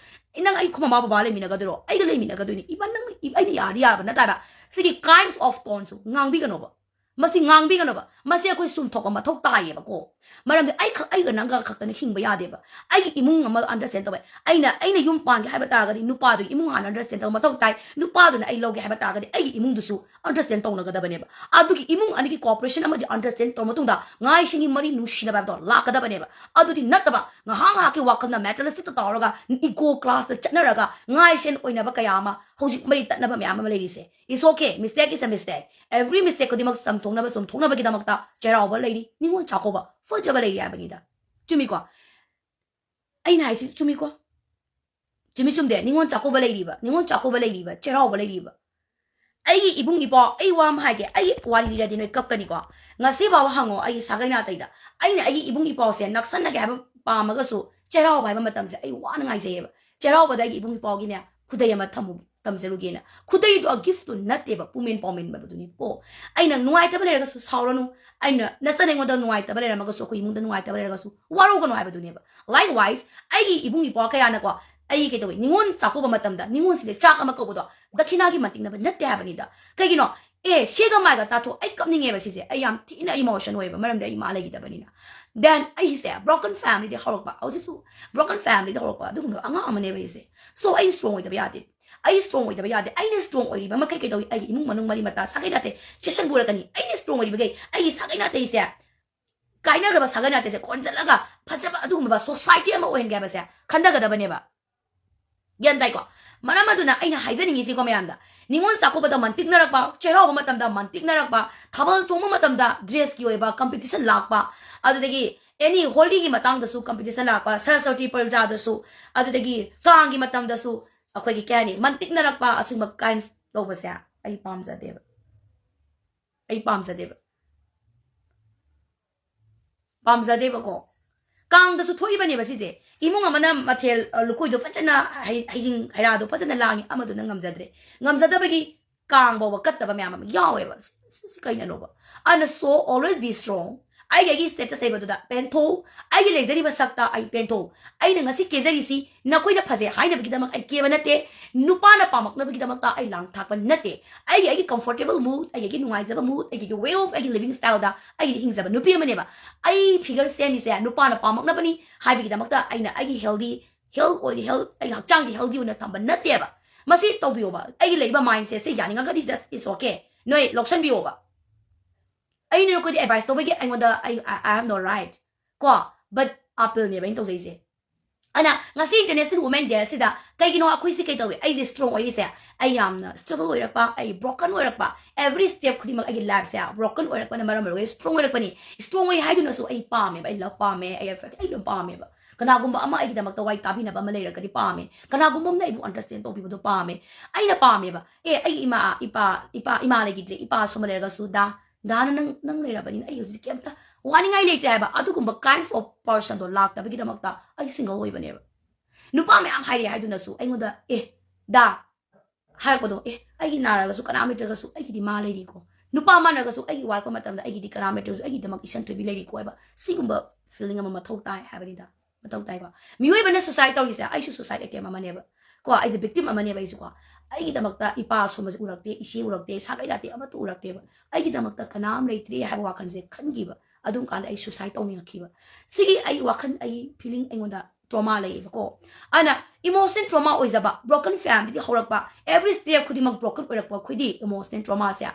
"ꯅꯪ ꯑꯩ ꯈꯨꯃꯃꯥ ꯕꯕꯥ ꯂꯩꯃꯤꯟꯅꯒꯗꯣꯏꯔꯣ? ꯑꯩꯒ ꯂꯩꯃꯤꯟꯅꯒꯗꯣꯏꯅꯤ꯫ ꯏꯕꯟ ꯅꯪ, ꯏ-, ꯑꯩꯅ ꯌꯥꯔꯗꯤ ꯌꯥꯔꯕ ꯅꯠꯇꯕ?" ꯁꯤꯒꯤ kinds of toneꯁꯨ ꯉꯥꯡꯕꯤꯒꯅꯣꯕ꯫ ꯃꯁꯤ ꯉꯥꯡꯕꯤꯒꯅꯣꯕ꯫ ꯃꯁꯤ ꯑꯩꯈꯣꯏ ꯆꯨꯝꯊꯣꯛꯄ ꯃꯊꯧ ꯇꯥꯏꯌꯦꯕꯀꯣ꯫ ꯃꯔꯝꯗꯤ ꯑꯩ ꯈꯛ, ꯑꯩꯒ ꯅꯪꯒ ꯈꯛꯇꯅ ꯍꯤꯡꯕ ꯌꯥꯗꯦꯕ꯫ ꯑꯩꯒꯤ ꯏꯃꯨꯡ ꯑꯃ understand ꯇꯧꯕ꯫ ꯑꯩꯅ, ꯑꯩꯅ ꯌꯨꯝ ꯄꯥꯟꯒꯦ ꯍꯥꯏꯕ ꯇꯥꯔꯒꯗꯤ ꯅꯨꯄꯥꯗꯨꯒꯤ ꯏꯃꯨꯡ ꯍꯥꯟꯅ understand ꯇꯧꯕ ꯃꯊꯧ ꯇꯥꯏ꯫ ꯅꯨꯄꯥꯗꯨꯅ ꯑꯩ ꯂꯧꯒꯦ ꯍꯥꯏꯕ ꯇꯥꯔꯒꯗꯤ ꯑꯩꯒꯤ ꯏꯃꯨꯡꯗꯨꯁꯨ understand ꯇꯧꯅꯒꯗꯕꯅꯦꯕ꯫ ꯑꯗꯨꯒꯤ ꯏꯃꯨꯡ ꯑꯅꯤꯒꯤ cooperation ꯑꯃꯗꯤ understand ꯇꯧꯔ ꯃꯇꯨꯡꯗ ꯉꯥꯏꯁꯤꯡꯒꯤ ꯃꯔꯤ ꯅꯨꯡꯁꯤꯅꯕ ꯍꯥꯏꯕꯗꯣ ꯂꯥꯛꯀꯗꯕꯅꯦꯕ꯫ ꯑꯗꯨꯗꯤ ꯅꯠꯇꯕ ꯉꯥꯏꯍꯥꯛ ꯉꯥꯏꯍꯥꯛꯀꯤ ꯋꯥꯈꯜꯅ materialisticꯇ ꯇꯧꯔꯒ ego classꯇ ꯆꯠꯅꯔꯒ ꯉꯥꯏꯁꯦꯟ ꯑꯣꯏꯅꯕ ꯀꯌꯥ ꯑꯃ ꯍꯧꯖꯤꯛ ꯃꯔꯤ ꯇꯠꯅꯕ ꯃꯌꯥꯝ ꯑꯃ ꯂꯩꯔꯤꯁꯦ꯫ It's okay, mistake is a mistake. Every mistake ꯈꯨꯗꯤꯡꯃꯛ ꯆꯝꯊꯣꯛꯅꯕ, ꯆꯨꯝꯊꯣꯛꯅꯕꯒꯤꯗꯃꯛꯇ ꯆꯩꯔꯥꯎꯕ ꯂꯩꯔꯤ, ꯅꯤꯉꯣꯜ ꯆꯥꯛꯀꯧꯕ, ꯐꯖꯕ ꯂꯩꯔꯤ ꯍꯥꯏꯕꯅꯤꯗ꯫ ꯆꯨꯝꯃꯤꯀꯣ? ꯑꯩꯅ ꯍꯥꯏꯁꯤ ꯆꯨꯝꯃꯤꯀꯣ? ꯆꯨꯝꯃꯤ ꯆꯨꯝꯗꯦ? ꯅꯤꯉꯣꯜ ꯆꯥꯛꯀꯧꯕ ꯂꯩꯔꯤꯕ, ꯅꯤꯉꯣꯜ ꯆꯥꯛꯀꯧꯕ ꯂꯩꯔꯤꯕ, ꯆꯩꯔꯥꯎꯕ ꯂꯩꯔꯤꯕ꯫ ꯑꯩꯒꯤ ꯏꯕꯨꯡ ꯏꯄ꯭ꯋꯥ, ꯑꯩ ꯋꯥ ꯑꯃ ꯍꯥꯏꯒꯦ, ꯑꯩ ꯋꯥꯔꯤ ꯂꯤꯔꯗꯤ ꯅꯣꯏ ꯀꯞꯀꯅꯤꯀꯣ꯫ ꯉꯁꯤ ꯐꯥꯎꯕ ꯍꯪꯉꯣ ꯑꯩꯒꯤ ꯁꯥꯒꯩ ꯅꯥꯇꯩꯗ꯫ ꯑꯩꯅ ꯑꯩꯒꯤ ꯏꯕꯨꯡ ꯏꯄ꯭ꯋꯥꯁꯦ ꯅꯛꯁꯟꯅꯒꯦ ꯍꯥꯏꯕ ꯄꯥꯝꯃꯒꯁꯨ ꯆꯩꯔꯥꯎꯕ ꯍꯥꯏꯕ ꯃꯇꯝꯁꯦ ꯑꯩ ꯋꯥꯅ ꯉꯥꯏꯖꯩꯌꯦꯕ꯫ ꯆꯩꯔꯥꯎꯕꯗ ꯑꯩꯒꯤ ꯏꯕꯨꯡ ꯏꯄ꯭ꯋꯥꯒꯤꯅꯦ ꯈꯨꯗꯩ ꯑꯃ ꯊꯝꯃꯨ-, ꯇꯝꯖꯔꯨꯒꯦꯅ꯫ ꯈꯨꯗꯩꯗꯣ a giftꯇꯨ ꯅꯠꯇꯦꯕ, ꯄꯨꯃꯦꯟ ꯄꯥꯎꯃꯦꯟꯕꯗꯨꯅꯤꯀꯣ꯫ ꯑꯩꯅ ꯅꯨꯡꯉꯥꯏꯇꯕ ꯂꯩꯔꯒꯁꯨ ꯁꯥꯎꯔꯅꯨ, ꯑꯩꯅ ꯅꯆꯟ ꯑꯩꯉꯣꯟꯗ ꯅꯨꯡꯉꯥꯏꯇꯕ ꯂꯩꯔꯝꯃꯒꯁꯨ, ꯑꯩꯈꯣꯏ ꯏꯃꯨꯡꯗ ꯅꯨꯡꯉꯥꯏꯇꯕ ꯂꯩꯔꯒꯁꯨ ꯋꯥꯔꯧꯒꯅꯨ ꯍꯥꯏꯕꯗꯨꯅꯦꯕ꯫ Likewise, ꯑꯩꯒꯤ ꯏꯕꯨꯡ ꯏꯄ꯭ꯋꯥ ꯀꯌꯥꯅꯀꯣ, ꯑꯩ ꯀꯩꯗꯧꯋꯤ, ꯅꯤꯉꯣꯜ ꯆꯥꯛꯀꯧꯕ ꯃꯇꯝꯗ ꯅꯤꯉꯣꯜꯁꯤꯗ ꯆꯥꯛ ꯑꯃ ꯀꯧꯕꯗꯣ ꯗꯈꯤꯅꯥꯒꯤ ꯃꯇꯤꯛꯅꯕ ꯅꯠꯇꯦ ꯍꯥꯏꯕꯅꯤꯗ꯫ ꯀꯩꯒꯤꯅꯣ? ꯑꯦ, ꯁꯦꯒ ꯃꯥꯏꯒ ꯇꯥꯊꯣꯛ, ꯑꯩ ꯀꯞꯅꯤꯡꯉꯦꯕ ꯁꯤꯁꯦ꯫ ꯑꯩ ꯌꯥꯝ ꯊꯤꯅ emotion ꯑꯣꯏꯌꯦꯕ, ꯃꯔꯝꯗꯤ ꯑꯩ ꯏꯃꯥ ꯂꯩꯈꯤꯗꯕꯅꯤꯅ꯫ Then ꯑꯩꯁꯦ broken familyꯗ ꯍꯧꯔꯛꯄ, ꯍꯧꯖꯤꯛꯁꯨ broken familyꯗ ꯍꯧꯔꯛꯄ ꯑꯗꯨꯒꯨꯝꯕ ꯑꯉꯥꯡ ꯑꯃꯅꯦꯕ ꯑꯩꯁꯦ꯫ So ꯑꯩ strong ꯑꯣꯏꯗꯕ ꯌꯥꯗꯦ꯫ ꯑꯩ strong ꯑꯣꯏꯗꯕ ꯌꯥꯗꯦ꯫ ꯑꯩꯅ strong ꯑꯣꯏꯔꯤꯕ ꯃꯈꯩ ꯀꯩꯗꯧꯏ? ꯑꯩꯒꯤ ꯏꯃꯨꯡ ꯃꯅꯨꯡ ꯃꯔꯤ ꯃꯇꯥ ꯁꯥꯒꯩ ꯅꯥꯇꯩ ꯆꯦꯁꯟ ꯄꯨꯔꯛꯀꯅꯤ꯫ ꯑꯩꯅ strong ꯑꯣꯏꯔꯤꯕꯈꯩ ꯑꯩꯒꯤ ꯁꯥꯒꯩ ꯅꯥꯇꯩꯁꯦ, ꯀꯥꯏꯅꯈ꯭ꯔꯕ ꯁꯥꯒꯩ ꯅꯥꯇꯩꯁꯦ ꯀꯣꯟꯁꯤꯜꯂꯒ ꯐꯖꯕ ꯑꯗꯨꯒꯨꯝꯕ society ꯑꯃ ꯑꯣꯏꯍꯟꯒꯦ ꯍꯥꯏꯕꯁꯦ ꯈꯟꯊꯒꯗꯕꯅꯦꯕ꯫ ꯒ꯭ꯌꯥꯟ ꯇꯥꯏꯀꯣ? ꯃꯔꯝ ꯑꯗꯨꯅ ꯑꯩꯅ ꯍꯥꯏꯖꯅꯤꯡꯉꯤꯁꯤꯀꯣ ꯃꯌꯥꯝꯗ, ꯅꯤꯉꯣꯜ ꯆꯥꯛꯀꯧꯕꯗ ꯃꯟꯇꯤꯛꯅꯔꯛꯄ, ꯆꯩꯔꯥꯎꯕ ꯃꯇꯝꯗ ꯃꯟꯇꯤꯛꯅꯔꯛꯄ, ꯊꯥꯕꯜ ꯆꯣꯡꯕ ꯃꯇꯝꯗ dressꯀꯤ ꯑꯣꯏꯕ competition ꯂꯥꯛꯄ, ꯑꯗꯨꯗꯒꯤ any holyꯒꯤ ꯃꯇꯥꯡꯗꯁꯨ competition ꯂꯥꯛꯄ, ꯁꯔꯁꯋꯇꯤ ꯄꯨꯖꯥꯗꯁꯨ, ꯑꯗꯨꯗꯒꯤ ꯀꯥꯡꯒꯤ ꯃꯇꯝꯗꯁꯨ, ꯑꯩꯈꯣꯏꯒꯤ ꯀꯩ ꯍꯥꯏꯅꯤ, ꯃꯟꯇꯤꯛꯅꯔꯛꯄ ꯑꯁꯤꯒꯨꯝꯕ crimes ꯇꯧꯕꯁꯦ ꯑꯩ ꯄꯥꯝꯖꯗꯦꯕ꯫ ꯑꯩ ꯄꯥꯝꯖꯗꯦꯕ꯫ ꯄꯥꯝꯖꯗꯦꯕꯀꯣ꯫ ꯀꯥꯡꯗꯁꯨ ꯊꯣꯛꯏꯕꯅꯦꯕ ꯁꯤꯁꯦ꯫ ꯏꯃꯨꯡ ꯑꯃꯅ ꯃꯊꯦꯜ, ꯑ, ꯂꯨꯀꯣꯏꯗꯣ ꯐꯖꯅ, ꯍꯩ-, ꯍꯩꯖꯤꯡ ꯍꯩꯔꯥꯗꯣ ꯐꯖꯅ ꯂꯥꯡꯉꯤ, ꯑꯃꯗꯨꯅ ꯉꯝꯖꯗ꯭ꯔꯦ꯫ ꯉꯝꯖꯗꯕꯒꯤ ꯀꯥꯡ ꯐꯥꯎꯕ ꯀꯠꯇꯕ ꯃꯌꯥꯝ ꯑꯃ ꯌꯥꯎꯋꯦꯕ꯫ ꯁꯤ, ꯁꯤ, ꯁꯤ ꯀꯩꯅꯅꯣꯕ? ꯑꯗꯨꯅ so always be strong. ꯑꯩꯒꯤ, ꯑꯩꯒꯤ status ꯂꯩꯕꯗꯨꯗ ꯄꯦꯟꯊꯣꯛꯎ꯫ ꯑꯩꯒꯤ ꯂꯩꯖꯔꯤꯕ ꯁꯛꯇ ꯑꯩ ꯄꯦꯟꯊꯣꯛꯎ꯫ ꯑꯩꯅ ꯉꯁꯤ ꯀꯦꯖꯔꯤꯁꯤ ꯅꯈꯣꯏꯅ ꯐꯖꯩ ꯍꯥꯏꯅꯕꯒꯤꯗꯃꯛ ꯑꯩ ꯀꯦꯕ ꯅꯠꯇꯦ꯫ ꯅꯨꯄꯥꯅ ꯄꯥꯝꯃꯛꯅꯕꯒꯤꯗꯃꯛꯇ ꯑꯩ ꯂꯥꯡ ꯊꯥꯛꯄ ꯅꯠꯇꯦ꯫ ꯑꯩꯒꯤ, ꯑꯩꯒꯤ comfortable mood, ꯑꯩꯒꯤ, ꯑꯩꯒꯤ ꯅꯨꯡꯉꯥꯏꯖꯕ mood, ꯑꯩꯒꯤ, ꯑꯩꯒꯤ way of, ꯑꯩꯒꯤ living styleꯗ ꯑꯩꯒꯤ ꯍꯤꯡꯖꯕ ꯅꯨꯄꯤ ꯑꯃꯅꯦꯕ꯫ ꯑꯩ figure ꯁꯦꯝꯃꯤꯁꯦ ꯅꯨꯄꯥꯅ ꯄꯥꯝꯃꯛꯅꯕꯅꯤ ꯍꯥꯏꯕꯒꯤꯗꯃꯛꯇ ꯑꯩꯅ ꯑꯩꯒꯤ healthy, health ꯑꯣꯏꯅ, health, ꯑꯩꯒꯤ ꯍꯛꯆꯥꯡꯒꯤ healthy ꯑꯣꯏꯅ ꯊꯝꯕ ꯅꯠꯇꯦꯕ꯫ ꯃꯁꯤ ꯇꯧꯕꯤꯌꯣꯕ꯫ ꯑꯩꯒꯤ ꯂꯩꯔꯤꯕ mindsetꯁꯦ ꯌꯥꯅꯤꯡꯉꯒꯗꯤ just it's okay, ꯅꯣꯏ ꯂꯧꯁꯟꯕꯤꯌꯣꯕ꯫ ꯑꯩꯅ ꯅꯈꯣꯏꯗ advice ꯇꯧꯕꯒꯤ ꯑꯩꯉꯣꯟꯗ, I, I, I have no right ꯀꯣ, but appealꯅꯦꯕ ꯑꯩꯅ ꯇꯧꯖꯩꯁꯦ꯫ ꯑꯗꯨꯅ ꯉꯁꯤ International Women Day ꯑꯁꯤꯗ ꯀꯩꯒꯤꯅꯣ ꯑꯩꯈꯣꯏꯁꯤ ꯀꯩ ꯇꯧꯏ? ꯑꯩꯁꯦ strong ꯑꯣꯏꯔꯤꯁꯦ, ꯑꯩ ꯌꯥꯝꯅ struggle ꯑꯣꯏꯔꯛꯄ, ꯑꯩ broken ꯑꯣꯏꯔꯛꯄ, every step ꯈꯨꯗꯤꯡꯃꯛ ꯑꯩꯒꯤ lifeꯁꯦ broken ꯑꯣꯏꯔꯛꯄꯅ ꯃꯔꯝ ꯑꯣꯏꯔꯒ strong ꯑꯣꯏꯔꯛꯄꯅꯤ꯫ Strong ꯑꯣꯏ ꯍꯥꯏꯗꯨꯅꯁꯨ ꯑꯩ ꯄꯥꯝꯃꯦꯕ, ꯑꯩ love ꯄꯥꯝꯃꯦ, ꯑꯩ affection, ꯑꯩ ꯂꯣꯏ ꯄꯥꯝꯃꯦꯕ꯫ ꯀꯅꯥꯒꯨꯝꯕ ꯑꯃ ꯑꯩꯒꯤꯗꯃꯛꯇ ꯋꯥꯔꯤ ꯇꯥꯕꯤꯅꯕ ꯑꯃ ꯂꯩꯔꯒꯗꯤ ꯄꯥꯝꯃꯦ, ꯀꯅꯥꯒꯨꯝꯕ ꯑꯃꯅ ꯑꯩꯕꯨ understand ꯇꯧꯕꯤꯕꯗꯣ ꯄꯥꯝꯃꯦ꯫ ꯑꯩꯅ ꯄꯥꯝꯃꯦꯕ, ꯑꯦ, ꯑꯩꯒꯤ ꯏꯃꯥ, ꯏꯄꯥ, ꯏꯄꯥ, ꯏꯃꯥ ꯂꯩꯈꯤꯗ꯭ꯔꯦ, ꯏꯄꯥꯁꯨ ꯑꯃ ꯂꯩꯔꯒꯁꯨ, ꯗꯥ, ꯗꯥꯅ ꯅꯪ, ꯅꯪ ꯂꯩꯔꯕꯅꯤꯅ ꯑꯩ ꯍꯧꯖꯤꯛ ꯀꯩꯝꯇ ꯋꯥꯅꯤꯡꯉꯥꯏ ꯂꯩꯇ꯭ꯔꯦ ꯍꯥꯏꯕ ꯑꯗꯨꯒꯨꯝꯕ kinds of personꯗꯣ ꯂꯥꯛꯇꯕꯒꯤꯗꯃꯛꯇ ꯑꯩ single ꯑꯣꯏꯕꯅꯦꯕ꯫ ꯅꯨꯄꯥ ꯃꯌꯥꯝ ꯍꯥꯏꯔꯛꯑꯦ ꯍꯥꯏꯗꯨꯅꯁꯨ ꯑꯩꯉꯣꯟꯗ, "ꯑꯦ, ꯗꯥ," ꯍꯥꯏꯔꯛꯄꯗꯣ, "ꯑꯦ, ꯑꯩꯒꯤ ꯅꯥꯔꯒꯁꯨ ꯀꯅꯥꯝ ꯂꯩꯇ꯭ꯔꯒꯁꯨ ꯑꯩꯒꯤꯗꯤ ꯃꯥ ꯂꯩꯔꯤꯀꯣ, ꯅꯨꯄꯥ ꯃꯥꯟꯅꯔꯒꯁꯨ ꯑꯩꯒꯤ ꯋꯥꯔꯛꯄ ꯃꯇꯝꯗ ꯑꯩꯒꯤꯗꯤ ꯀꯅꯥꯝ ꯂꯩꯇ꯭ꯔꯒꯁꯨ ꯑꯩꯒꯤꯗꯃꯛ ꯏꯁꯟ ꯊꯣꯏꯕꯤ ꯂꯩꯔꯤꯀꯣ" ꯍꯥꯏꯕ ꯁꯤꯒꯨꯝꯕ feeling ꯑꯃ ꯃꯊꯧ ꯇꯥꯏ ꯍꯥꯏꯕꯅꯤꯗ꯫ ꯃꯊꯧ ꯇꯥꯏꯀꯣ꯫ ꯃꯤꯑꯣꯏꯕꯅ suicide ꯇꯧꯔꯤꯁꯦ, ꯑꯩꯁꯨ suicide attempt ꯑꯃꯅꯦꯕ ꯀꯣ, ꯑꯩꯁꯦ victim ꯑꯃꯅꯦꯕ ꯑꯩꯁꯨ ꯀꯣ꯫ ꯑꯩꯒꯤꯗꯃꯛꯇ ꯏꯄꯥ ꯁꯣꯟꯕꯁꯦ ꯎꯔꯛꯇꯦ, ꯏꯆꯦ ꯎꯔꯛꯇꯦ, ꯁꯥꯒꯩ ꯅꯥꯇꯩ ꯑꯃꯠꯇ ꯎꯔꯛꯇꯦꯕ꯫ ꯑꯩꯒꯤꯗꯃꯛꯇ ꯀꯅꯥꯝ ꯂꯩꯇ꯭ꯔꯦ ꯍꯥꯏꯕ ꯋꯥꯈꯜꯁꯦ ꯈꯟꯈꯤꯕ꯫ ꯑꯗꯨꯝ ꯀꯥꯟꯗ ꯑꯩ suicide ꯇꯧꯅꯤꯡꯉꯛꯈꯤꯕ꯫ ꯁꯤꯒꯤ ꯑꯩ ꯋꯥꯈꯜ, ꯑꯩ feeling ꯑꯩꯉꯣꯟꯗ trauma ꯂꯩꯌꯦꯕꯀꯣ꯫ ꯑꯗꯨꯅ emotion trauma ꯑꯣꯏꯖꯕ, broken familyꯗꯒꯤ ꯍꯧꯔꯛꯄ, every step ꯈꯨꯗꯤꯡꯃꯛ broken ꯑꯣꯏꯔꯛꯄ ꯑꯩꯈꯣꯏꯗꯤ emotional traumaꯁꯦ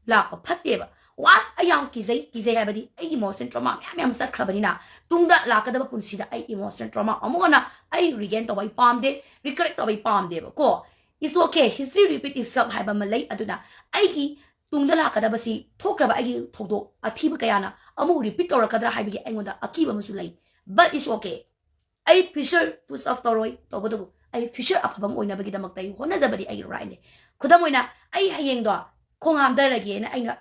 ꯂꯥꯛꯄ ꯐꯠꯇꯦꯕ꯫ Once ꯑꯩ ꯌꯥꯝ ꯀꯤꯖꯩ, ꯀꯤꯖꯩ ꯍꯥꯏꯕꯗꯤ ꯑꯩꯒꯤ emotional trauma ꯃꯌꯥꯝ ꯃꯌꯥꯝ ꯆꯠꯈ꯭ꯔꯕꯅꯤꯅ ꯇꯨꯡꯗ ꯂꯥꯛꯀꯗꯕ ꯄꯨꯟꯁꯤꯗ ꯑꯩ emotional trauma ꯑꯃꯨꯛ ꯍꯟꯅ ꯑꯩ regain ꯇꯧꯕ ꯑꯩ ꯄꯥꯝꯗꯦ, recollect ꯇꯧꯕ ꯑꯩ ꯄꯥꯝꯗꯦꯕꯀꯣ꯫ It's okay, history repeat itself ꯍꯥꯏꯕ ꯑꯃ ꯂꯩ꯫ ꯑꯗꯨꯅ ꯑꯩꯒꯤ ꯇꯨꯡꯗ ꯂꯥꯛꯀꯗꯕꯁꯤ ꯊꯣꯛꯈ꯭ꯔꯕ ꯑꯩꯒꯤ ꯊꯧꯗꯣꯛ ꯑꯊꯤꯕ ꯀꯌꯥꯅ ꯑꯃꯨꯛ repeat ꯇꯧꯔꯛꯀꯗ꯭ꯔꯥ ꯍꯥꯏꯕꯒꯤ ꯑꯩꯉꯣꯟꯗ ꯑꯀꯤꯕ ꯑꯃꯁꯨ ꯂꯩ꯫ But it's okay. ꯑꯩ future push off ꯇꯧꯔꯣꯏ, ꯇꯧꯕꯇꯕꯨ ꯑꯩ ꯐ꯭ꯌꯨꯆꯔ ꯑꯐꯕ ꯑꯃ ꯑꯣꯏꯅꯕꯒꯤꯗꯃꯛꯇ ꯑꯩ ꯍꯣꯠꯅꯖꯕꯗꯤ ꯑꯩꯒꯤ ꯔꯥꯏꯠꯅꯦ꯫ ꯈꯨꯗꯝ ꯑꯣꯏꯅ, ꯑꯩ ꯍꯌꯦꯡꯗꯣ ꯈꯣꯡ ꯍꯥꯝꯊꯔꯒꯦꯅ ꯑꯩꯅ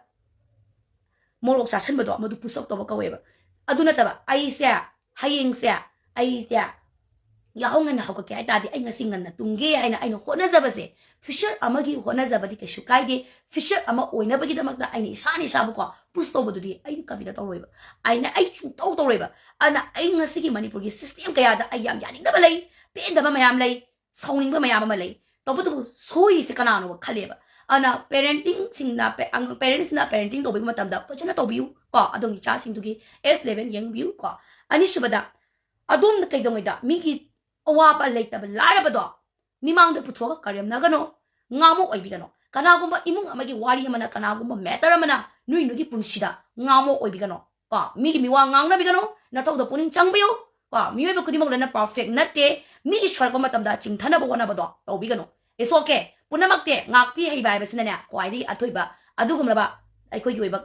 ꯃꯣꯔꯣꯛ ꯆꯥꯁꯤꯟꯕꯗꯣ, ꯃꯗꯨ ꯄꯨꯁ ꯑꯞ ꯇꯧꯕ ꯀꯧꯋꯦꯕ꯫ ꯑꯗꯨ ꯅꯠꯇꯕ, ꯑꯩꯁꯦ ꯍꯌꯦꯡꯁꯦ ꯑꯩꯁꯦ ꯌꯥꯍꯧ ꯉꯟꯅ ꯍꯧꯒꯠꯀꯦ ꯍꯥꯏ ꯇꯥꯔꯗꯤ, ꯑꯩ ꯉꯁꯤ ꯉꯟꯅ ꯇꯨꯝꯒꯦ ꯍꯥꯏꯅ ꯑꯩꯅ ꯍꯣꯠꯅꯖꯕꯁꯦ, ꯐ꯭ꯌꯨꯆꯔ ꯑꯃꯒꯤ ꯍꯣꯠꯅꯖꯕꯗꯤ ꯀꯩꯁꯨ ꯀꯥꯏꯗꯦ꯫ ꯐ꯭ꯌꯨꯆꯔ ꯑꯃ ꯑꯣꯏꯅꯕꯒꯤꯗꯃꯛꯇ ꯑꯩꯅ ꯏꯁꯥꯅ ꯏꯁꯥꯕꯨꯀꯣ ꯄꯨꯁ ꯇꯧꯕꯗꯨꯗꯤ ꯑꯩꯗꯤ ꯀꯕꯤꯗ ꯇꯧꯔꯣꯏꯕ, ꯑꯩꯅ ꯑꯩ ꯁꯨꯡꯇꯧ ꯇꯧꯔꯣꯏꯕ꯫ ꯑꯗꯨꯅ ꯑꯩ ꯉꯁꯤꯒꯤ ꯃꯅꯤꯄꯨꯔꯒꯤ ꯁꯤꯁꯇꯦꯝ ꯀꯌꯥꯗ ꯑꯩ ꯌꯥꯝ ꯌꯥꯅꯤꯡꯗꯕ ꯂꯩ, ꯄꯦꯟꯗꯕ ꯃꯌꯥꯝ ꯂꯩ, ꯁꯥꯎꯅꯤꯡꯕ ꯃꯌꯥꯝ ꯑꯃ ꯂꯩ꯫ ꯇꯧꯕꯇꯕꯨ ꯁꯣꯏꯔꯤꯁꯦ ꯀꯅꯥꯅꯣꯕ ꯈꯜꯂꯦꯕ꯫ ꯑꯗꯨꯅ ꯄꯦꯔꯦꯟꯇꯤꯡꯁꯤꯡꯅ, ꯄꯦ-, ꯑꯉ-, ꯄꯦꯔꯦꯟꯁꯤꯡꯅ ꯄꯦꯔꯦꯟꯇꯤꯡ ꯇꯧꯕꯤꯕ ꯃꯇꯝꯗ ꯐꯖꯅ ꯇꯧꯕꯤꯌꯨ ꯀꯣ, ꯑꯗꯣꯝꯒꯤ ꯏꯆꯥꯁꯤꯡꯗꯨꯒꯤ ꯑꯦꯖ ꯂꯦꯚꯦꯜ ꯌꯦꯡꯕꯤꯌꯨ ꯀꯣ꯫ ꯑꯅꯤꯁꯨꯕꯗ, ꯑꯗꯣꯝꯅ ꯀꯩꯗꯧꯉꯩꯗ ꯃꯤꯒꯤ ꯑꯋꯥꯕ ꯂꯩꯇꯕ ꯂꯥꯏꯔꯕꯗꯣ ꯃꯤꯃꯥꯡꯗ ꯄꯨꯊꯣꯛꯑꯒ ꯀꯔꯦꯝꯅꯒꯅꯣ, ꯉꯥꯃꯣꯛ ꯑꯣꯏꯕꯤꯒꯅꯣ꯫ ꯀꯅꯥꯒꯨꯝꯕ ꯏꯃꯨꯡ ꯑꯃꯒꯤ ꯋꯥꯔꯤ ꯑꯃꯅ, ꯀꯅꯥꯒꯨꯝꯕ ꯃꯦꯇꯔ ꯑꯃꯅ ꯅꯣꯏ ꯅꯣꯏꯒꯤ ꯄꯨꯟꯁꯤꯗ ꯉꯥꯃꯣꯛ ꯑꯣꯏꯕꯤꯒꯅꯣ ꯀꯣ꯫ ꯃꯤꯒꯤ ꯃꯤꯋꯥ ꯉꯥꯡꯅꯕꯤꯒꯅꯣ, ꯅꯊꯧꯗ ꯄꯨꯛꯅꯤꯡ ꯆꯪꯕꯤꯌꯨ ꯀꯣ꯫ ꯃꯤꯑꯣꯏꯕ ꯈꯨꯗꯤꯡꯃꯛ ꯂꯣꯏꯅ ꯄꯔꯐꯦꯛ ꯅꯠꯇꯦ꯫ ꯃꯤꯒꯤ ꯁꯣꯏꯔꯛꯄ ꯃꯇꯝꯗ ꯆꯤꯡꯊꯅꯕ ꯍꯣꯠꯅꯕꯗꯣ ꯇꯧꯕꯤꯒꯅꯨ꯫ It's okay꯫ ꯄꯨꯝꯅꯃꯛꯇꯤ ꯉꯥꯛꯄꯤ ꯍꯩꯕ ꯍꯥꯏꯕꯁꯤꯅꯅꯦ ꯈ꯭ꯋꯥꯏꯗꯒꯤ ꯑꯊꯣꯏꯕ ꯑꯗꯨꯒꯨꯝꯂꯕ ꯑꯩꯈꯣꯏꯒꯤ ꯑꯣꯏꯕ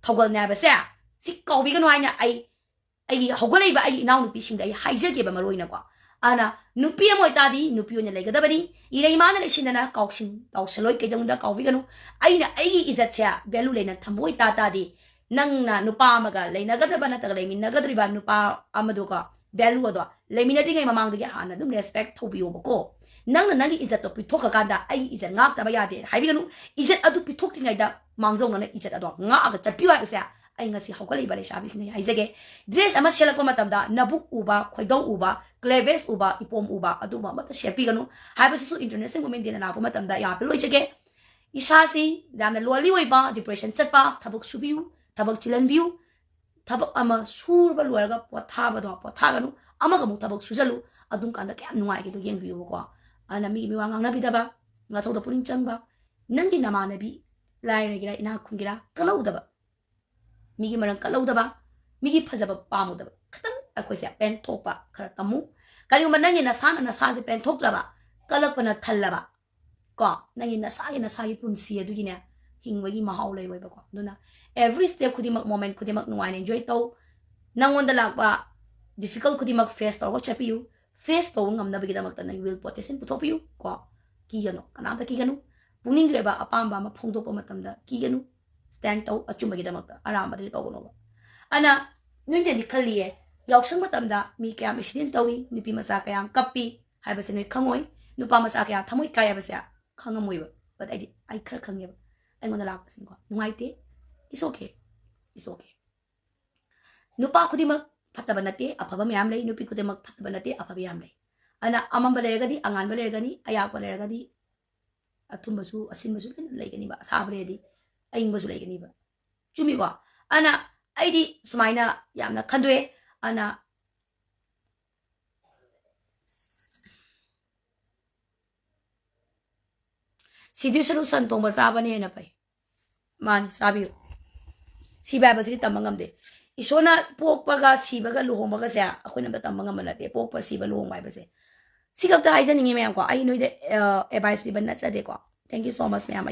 ꯊꯧꯒꯜꯅꯦ ꯍꯥꯏꯕꯁꯦ ꯁꯤ ꯀꯥꯎꯕꯤꯒꯅꯨ ꯍꯥꯏꯅ ꯑꯩ ꯑꯩꯒꯤ ꯍꯧꯒꯠꯂꯛꯏꯕ ꯑꯩꯒꯤ ꯏꯅꯥꯎꯅꯨꯄꯤꯁꯤꯡꯗ ꯑꯩ ꯍꯥꯏꯖꯒꯦꯕ ꯃꯔꯨ ꯑꯣꯏꯅꯀꯣ꯫ ꯑꯗꯨꯅ ꯅꯨꯄꯤ ꯑꯃ ꯑꯣꯏꯇꯥꯔꯗꯤ ꯅꯨꯄꯤ ꯑꯣꯏꯅ ꯂꯩꯒꯗꯕꯅꯤ꯫ ꯏꯔꯩ ꯏꯃꯥꯅ ꯂꯩꯁꯤꯟꯗꯅ ꯀꯥꯎꯁꯤꯟ ꯀꯥꯎꯁꯜꯂꯣꯏ, ꯀꯩꯗꯧꯅꯨꯡꯗ ꯀꯥꯎꯕꯤꯒꯅꯨ꯫ ꯑꯩꯅ ꯑꯩꯒꯤ ꯏꯖꯠꯁꯦ ꯚꯦꯂꯨ ꯂꯩꯅ ꯊꯝꯕ ꯑꯣꯏꯇꯥ ꯇꯥꯔꯗꯤ, ꯅꯪꯅ ꯅꯨꯄꯥ ꯑꯃꯒ ꯂꯩꯅꯒꯗꯕ ꯅꯠꯇ꯭ꯔꯒ ꯂꯩꯃꯤꯟꯅꯒꯗꯧꯔꯤꯕ ꯅꯨꯄꯥ ꯑꯃꯗꯨꯒ ꯚꯦꯂꯨ ꯑꯗꯣ ꯂꯩꯃꯤꯟꯅꯗ꯭ꯔꯤꯉꯩ ꯃꯃꯥꯡꯗꯒꯤ ꯍꯥꯟꯅ ꯑꯗꯨꯝ ꯔꯦꯁꯄꯦꯛ ꯇꯧꯕꯤꯌꯣꯕꯀꯣ꯫ ꯅꯪꯅ ꯅꯪꯒꯤ ꯏꯖꯠꯇꯣ ꯄꯤꯊꯣꯛꯈ꯭ꯔꯀꯥꯟꯗ ꯑꯩꯒꯤ ꯏꯖꯠ ꯉꯥꯛꯇꯕ ꯌꯥꯗꯦ ꯍꯥꯏꯕꯤꯒꯅꯨ꯫ ꯏꯖꯠ ꯑꯗꯨ ꯄꯤꯊꯣꯛꯇ꯭ꯔꯤꯉꯩꯗ ꯃꯥꯡꯖꯧꯅꯅ ꯏꯖꯠ ꯑꯗꯣ ꯉꯥꯛꯑꯒ ꯆꯠꯄꯤꯌꯨ ꯍꯥꯏꯕꯁꯦ ꯑꯩ ꯉꯁꯤ ꯍꯧꯒꯠꯂꯛꯏꯕ ꯂꯩꯁꯥꯕꯤꯁꯤꯡꯅ ꯍꯥꯏꯖꯒꯦ꯫ ꯗ꯭ꯔꯦꯁ ꯑꯃ ꯁꯦꯠꯂꯛꯄ ꯃꯇꯝꯗ ꯅꯕꯨꯛ ꯎꯕ, ꯈꯣꯏꯗꯧ ꯎꯕ, ꯀ꯭ꯂꯦꯕꯦꯁ ꯎꯕ, ꯏꯄꯣꯝ ꯎꯕ, ꯑꯗꯨꯒꯨꯝꯕ ꯑꯃꯠꯇ ꯁꯦꯠꯄꯤꯒꯅꯨ ꯍꯥꯏꯕꯁꯤꯁꯨ ꯏꯟꯇꯔꯅꯦꯁꯅꯦꯜ ꯋꯨꯃꯦꯟ ꯗꯦꯅ ꯂꯥꯛꯄ ꯃꯇꯝꯗ ꯌꯥꯝ ꯑꯄꯤꯜ ꯑꯣꯏꯖꯒꯦ꯫ ꯏꯁꯥꯁꯤ ꯌꯥꯝꯅ ꯂꯣꯟꯂꯤ ꯑꯣꯏꯕ, ꯗꯤꯄ꯭ꯔꯦꯁꯟ ꯆꯠꯄ, ꯊꯕꯛ ꯁꯨꯕꯤꯌꯨ, ꯊꯕꯛ ꯆꯤꯜꯍꯟꯕꯤꯌꯨ꯫ ꯊꯕꯛ ꯑꯃ ꯁꯨꯔꯕ ꯂꯣꯏꯔꯒ ꯄꯣꯊꯥꯕꯗꯣ ꯄꯣꯊꯥꯒꯅꯨ, ꯑꯃꯒ ꯑꯃꯨꯛ ꯊꯕꯛ ꯁꯨꯖꯜꯂꯨ꯫ ꯑꯗꯨꯝ ꯀꯥꯟꯗ ꯀꯌꯥꯝ ꯅꯨꯡꯉꯥꯏꯒꯦꯗꯣ ꯌꯦꯡꯕꯤꯌꯨꯕꯀꯣ꯫ ꯑꯗꯨꯅ ꯃꯤꯒꯤ ꯃꯤꯋꯥ ꯉꯥꯡꯅꯕꯤꯗꯕ, ꯅꯊꯧꯗ ꯄꯨꯛꯅꯤꯡ ꯆꯪꯕ, ꯅꯪꯒꯤ ꯅꯃꯥꯟꯅꯕꯤ ꯂꯥꯏꯔꯒꯦꯔꯥ ꯏꯅꯥꯛ ꯈꯨꯟꯒꯦꯔꯥ ꯀꯜꯍꯧꯗꯕ, ꯃꯤꯒꯤ ꯃꯔꯝ ꯀꯜꯍꯧꯗꯕ, ꯃꯤꯒꯤ ꯐꯖꯕ ꯄꯥꯝꯃꯨꯗꯕ, ꯈꯤꯇꯪ ꯑꯩꯈꯣꯏꯁꯦ ꯄꯦꯟꯊꯣꯛꯄ ꯈꯔ ꯇꯝꯃꯨ꯫ ꯀꯔꯤꯒꯨꯝꯕ ꯅꯪꯒꯤ ꯅꯁꯥꯅ ꯅꯁꯥꯁꯦ ꯄꯦꯟꯊꯣꯛꯇ꯭ꯔꯕ, ꯀꯜꯂꯛꯄꯅ ꯊꯜꯂꯕ ꯀꯣ, ꯅꯪꯒꯤ ꯅꯁꯥꯒꯤ ꯅꯁꯥꯒꯤ ꯄꯨꯟꯁꯤ ꯑꯗꯨꯒꯤꯅꯦ ꯍꯤꯡꯕꯒꯤ ꯃꯍꯥꯎ ꯂꯩꯔꯣꯏꯕꯀꯣ꯫ ꯑꯗꯨꯅ every step ꯈꯨꯗꯤꯡꯃꯛ, ꯃꯣꯃꯦꯟ ꯈꯨꯗꯤꯡꯃꯛ ꯅꯨꯡꯉꯥꯏꯅ ꯏꯟꯖꯣꯏ ꯇꯧ꯫ ꯅꯪꯉꯣꯟꯗ ꯂꯥꯛꯄ ꯗꯤꯐꯤꯀꯜ ꯈꯨꯗꯤꯡꯃꯛ ꯐꯦꯁ ꯇꯧꯔꯒ ꯆꯠꯄꯤꯌꯨ꯫ ꯐꯦꯁ ꯇꯧꯕ ꯉꯝꯅꯕꯒꯤꯗꯃꯛꯇ ꯅꯪꯒꯤ ꯋꯤꯜ ꯄꯣꯇꯦꯟꯁꯤꯌꯦꯜ ꯄꯨꯊꯣꯛꯄꯤꯌꯨ ꯀꯣ꯫ ꯀꯤꯒꯅꯨ, ꯀꯅꯥꯝꯇ ꯀꯤꯒꯅꯨ꯫ ꯄꯨꯛꯅꯤꯡꯒꯤ ꯑꯣꯏꯕ ꯑꯄꯥꯝꯕ ꯑꯃ ꯐꯣꯡꯗꯣꯛꯄ ꯃꯇꯝꯗ ꯀꯤꯒꯅꯨ꯫ ꯁ꯭ꯇꯦꯟ ꯇꯧ ꯑꯆꯨꯝꯕꯒꯤꯗꯃꯛꯇ, ꯑꯔꯥꯟꯕꯗꯗꯤ ꯇꯧꯒꯅꯣꯕ꯫ ꯑꯅ ꯅꯣꯏꯅꯗꯤ ꯈꯜꯂꯤꯌꯦ, ꯌꯥꯎꯁꯪ ꯃꯇꯝꯗ ꯃꯤ ꯀꯌꯥꯝ ꯑꯦꯛꯁꯤꯗꯦꯟ ꯇꯧꯏ, ꯅꯨꯄꯤ ꯃꯆꯥ ꯀꯌꯥꯝ ꯀꯞꯄꯤ ꯍꯥꯏꯕꯁꯦ ꯅꯣꯏ ꯈꯪꯉꯣꯏ, ꯅꯨꯄꯥ ꯃꯆꯥ ꯀꯌꯥ ꯊꯃꯣꯏ ꯀꯥꯏ ꯍꯥꯏꯕꯁꯦ ꯈꯪꯉꯝꯃꯣꯏꯕ꯫ But ꯑꯩꯗꯤ, ꯑꯩ ꯈꯔ ꯈꯪꯉꯦꯕ꯫ ꯑꯩꯉꯣꯟꯗ ꯂꯥꯛꯄꯁꯤꯡꯀꯣ, ꯅꯨꯡꯉꯥꯏꯇꯦ, it's okay, it's okay꯫ ꯅꯨꯄꯥ ꯈꯨꯗꯤꯡꯃꯛ ꯐꯠꯇꯕ ꯅꯠꯇꯦ, ꯑꯐꯕ ꯃꯌꯥꯝ ꯂꯩ꯫ ꯅꯨꯄꯤ ꯈꯨꯗꯤꯡꯃꯛ ꯐꯠꯇꯕ ꯅꯠꯇꯦ, ꯑꯐꯕ ꯌꯥꯝ ꯂꯩ꯫ ꯑꯗꯨꯅ ꯑꯃꯝꯕ ꯂꯩꯔꯒꯗꯤ ꯑꯉꯥꯟꯕ ꯂꯩꯔꯒꯅꯤ, ꯑꯌꯥꯛꯄ ꯂꯩꯔꯒꯗꯤ ꯑꯊꯨꯝꯕꯁꯨ ꯑꯁꯤꯟꯕꯁꯨ ꯂꯣꯏꯅ ꯂꯩꯒꯅꯤꯕ, ꯑꯁꯥꯕ ꯂꯩꯔꯗꯤ ꯑꯏꯪꯕꯁꯨ ꯂꯩꯒꯅꯤꯕ꯫ ꯆꯨꯝꯃꯤꯀꯣ? ꯑꯗꯨꯅ ꯑꯩꯗꯤ ꯁꯨꯃꯥꯏꯅ ꯌꯥꯝꯅ ꯈꯟꯗꯣꯛꯑꯦ꯫ ꯑꯗꯨꯅ ꯁꯤꯗꯨꯏ ꯁꯔꯨꯛ ꯁꯟ ꯊꯣꯡꯕ ꯆꯥꯕꯅ ꯍꯦꯟꯅ ꯐꯩ꯫ ꯃꯥꯅꯤ, ꯆꯥꯕꯤꯌꯨ꯫ ꯁꯤꯕ ꯍꯥꯏꯕꯁꯤꯗꯤ ꯇꯝꯕ ꯉꯝꯗꯦ꯫ ꯏꯁꯣꯔꯅ ꯄꯣꯛꯄꯒ ꯁꯤꯕꯒ ꯂꯨꯍꯣꯡꯕꯒꯁꯦ ꯑꯩꯈꯣꯏꯅ ꯑꯝꯇ ꯇꯝꯕ ꯉꯝꯕ ꯅꯠꯇꯦ, ꯄꯣꯛꯄ ꯁꯤꯕ ꯂꯨꯍꯣꯡꯕ ꯍꯥꯏꯕꯁꯦ꯫ ꯁꯤ ꯈꯛꯇ ꯍꯥꯏꯖꯅꯤꯡꯉꯤ ꯃꯌꯥꯝ ꯀꯣ꯫ ꯑꯩ ꯅꯣꯏꯗ ꯑꯦꯗꯚꯥꯏꯁ ꯄꯤꯕ ꯅꯠꯆꯗꯦꯀꯣ꯫ Thank you so much ꯃꯌꯥꯝ꯫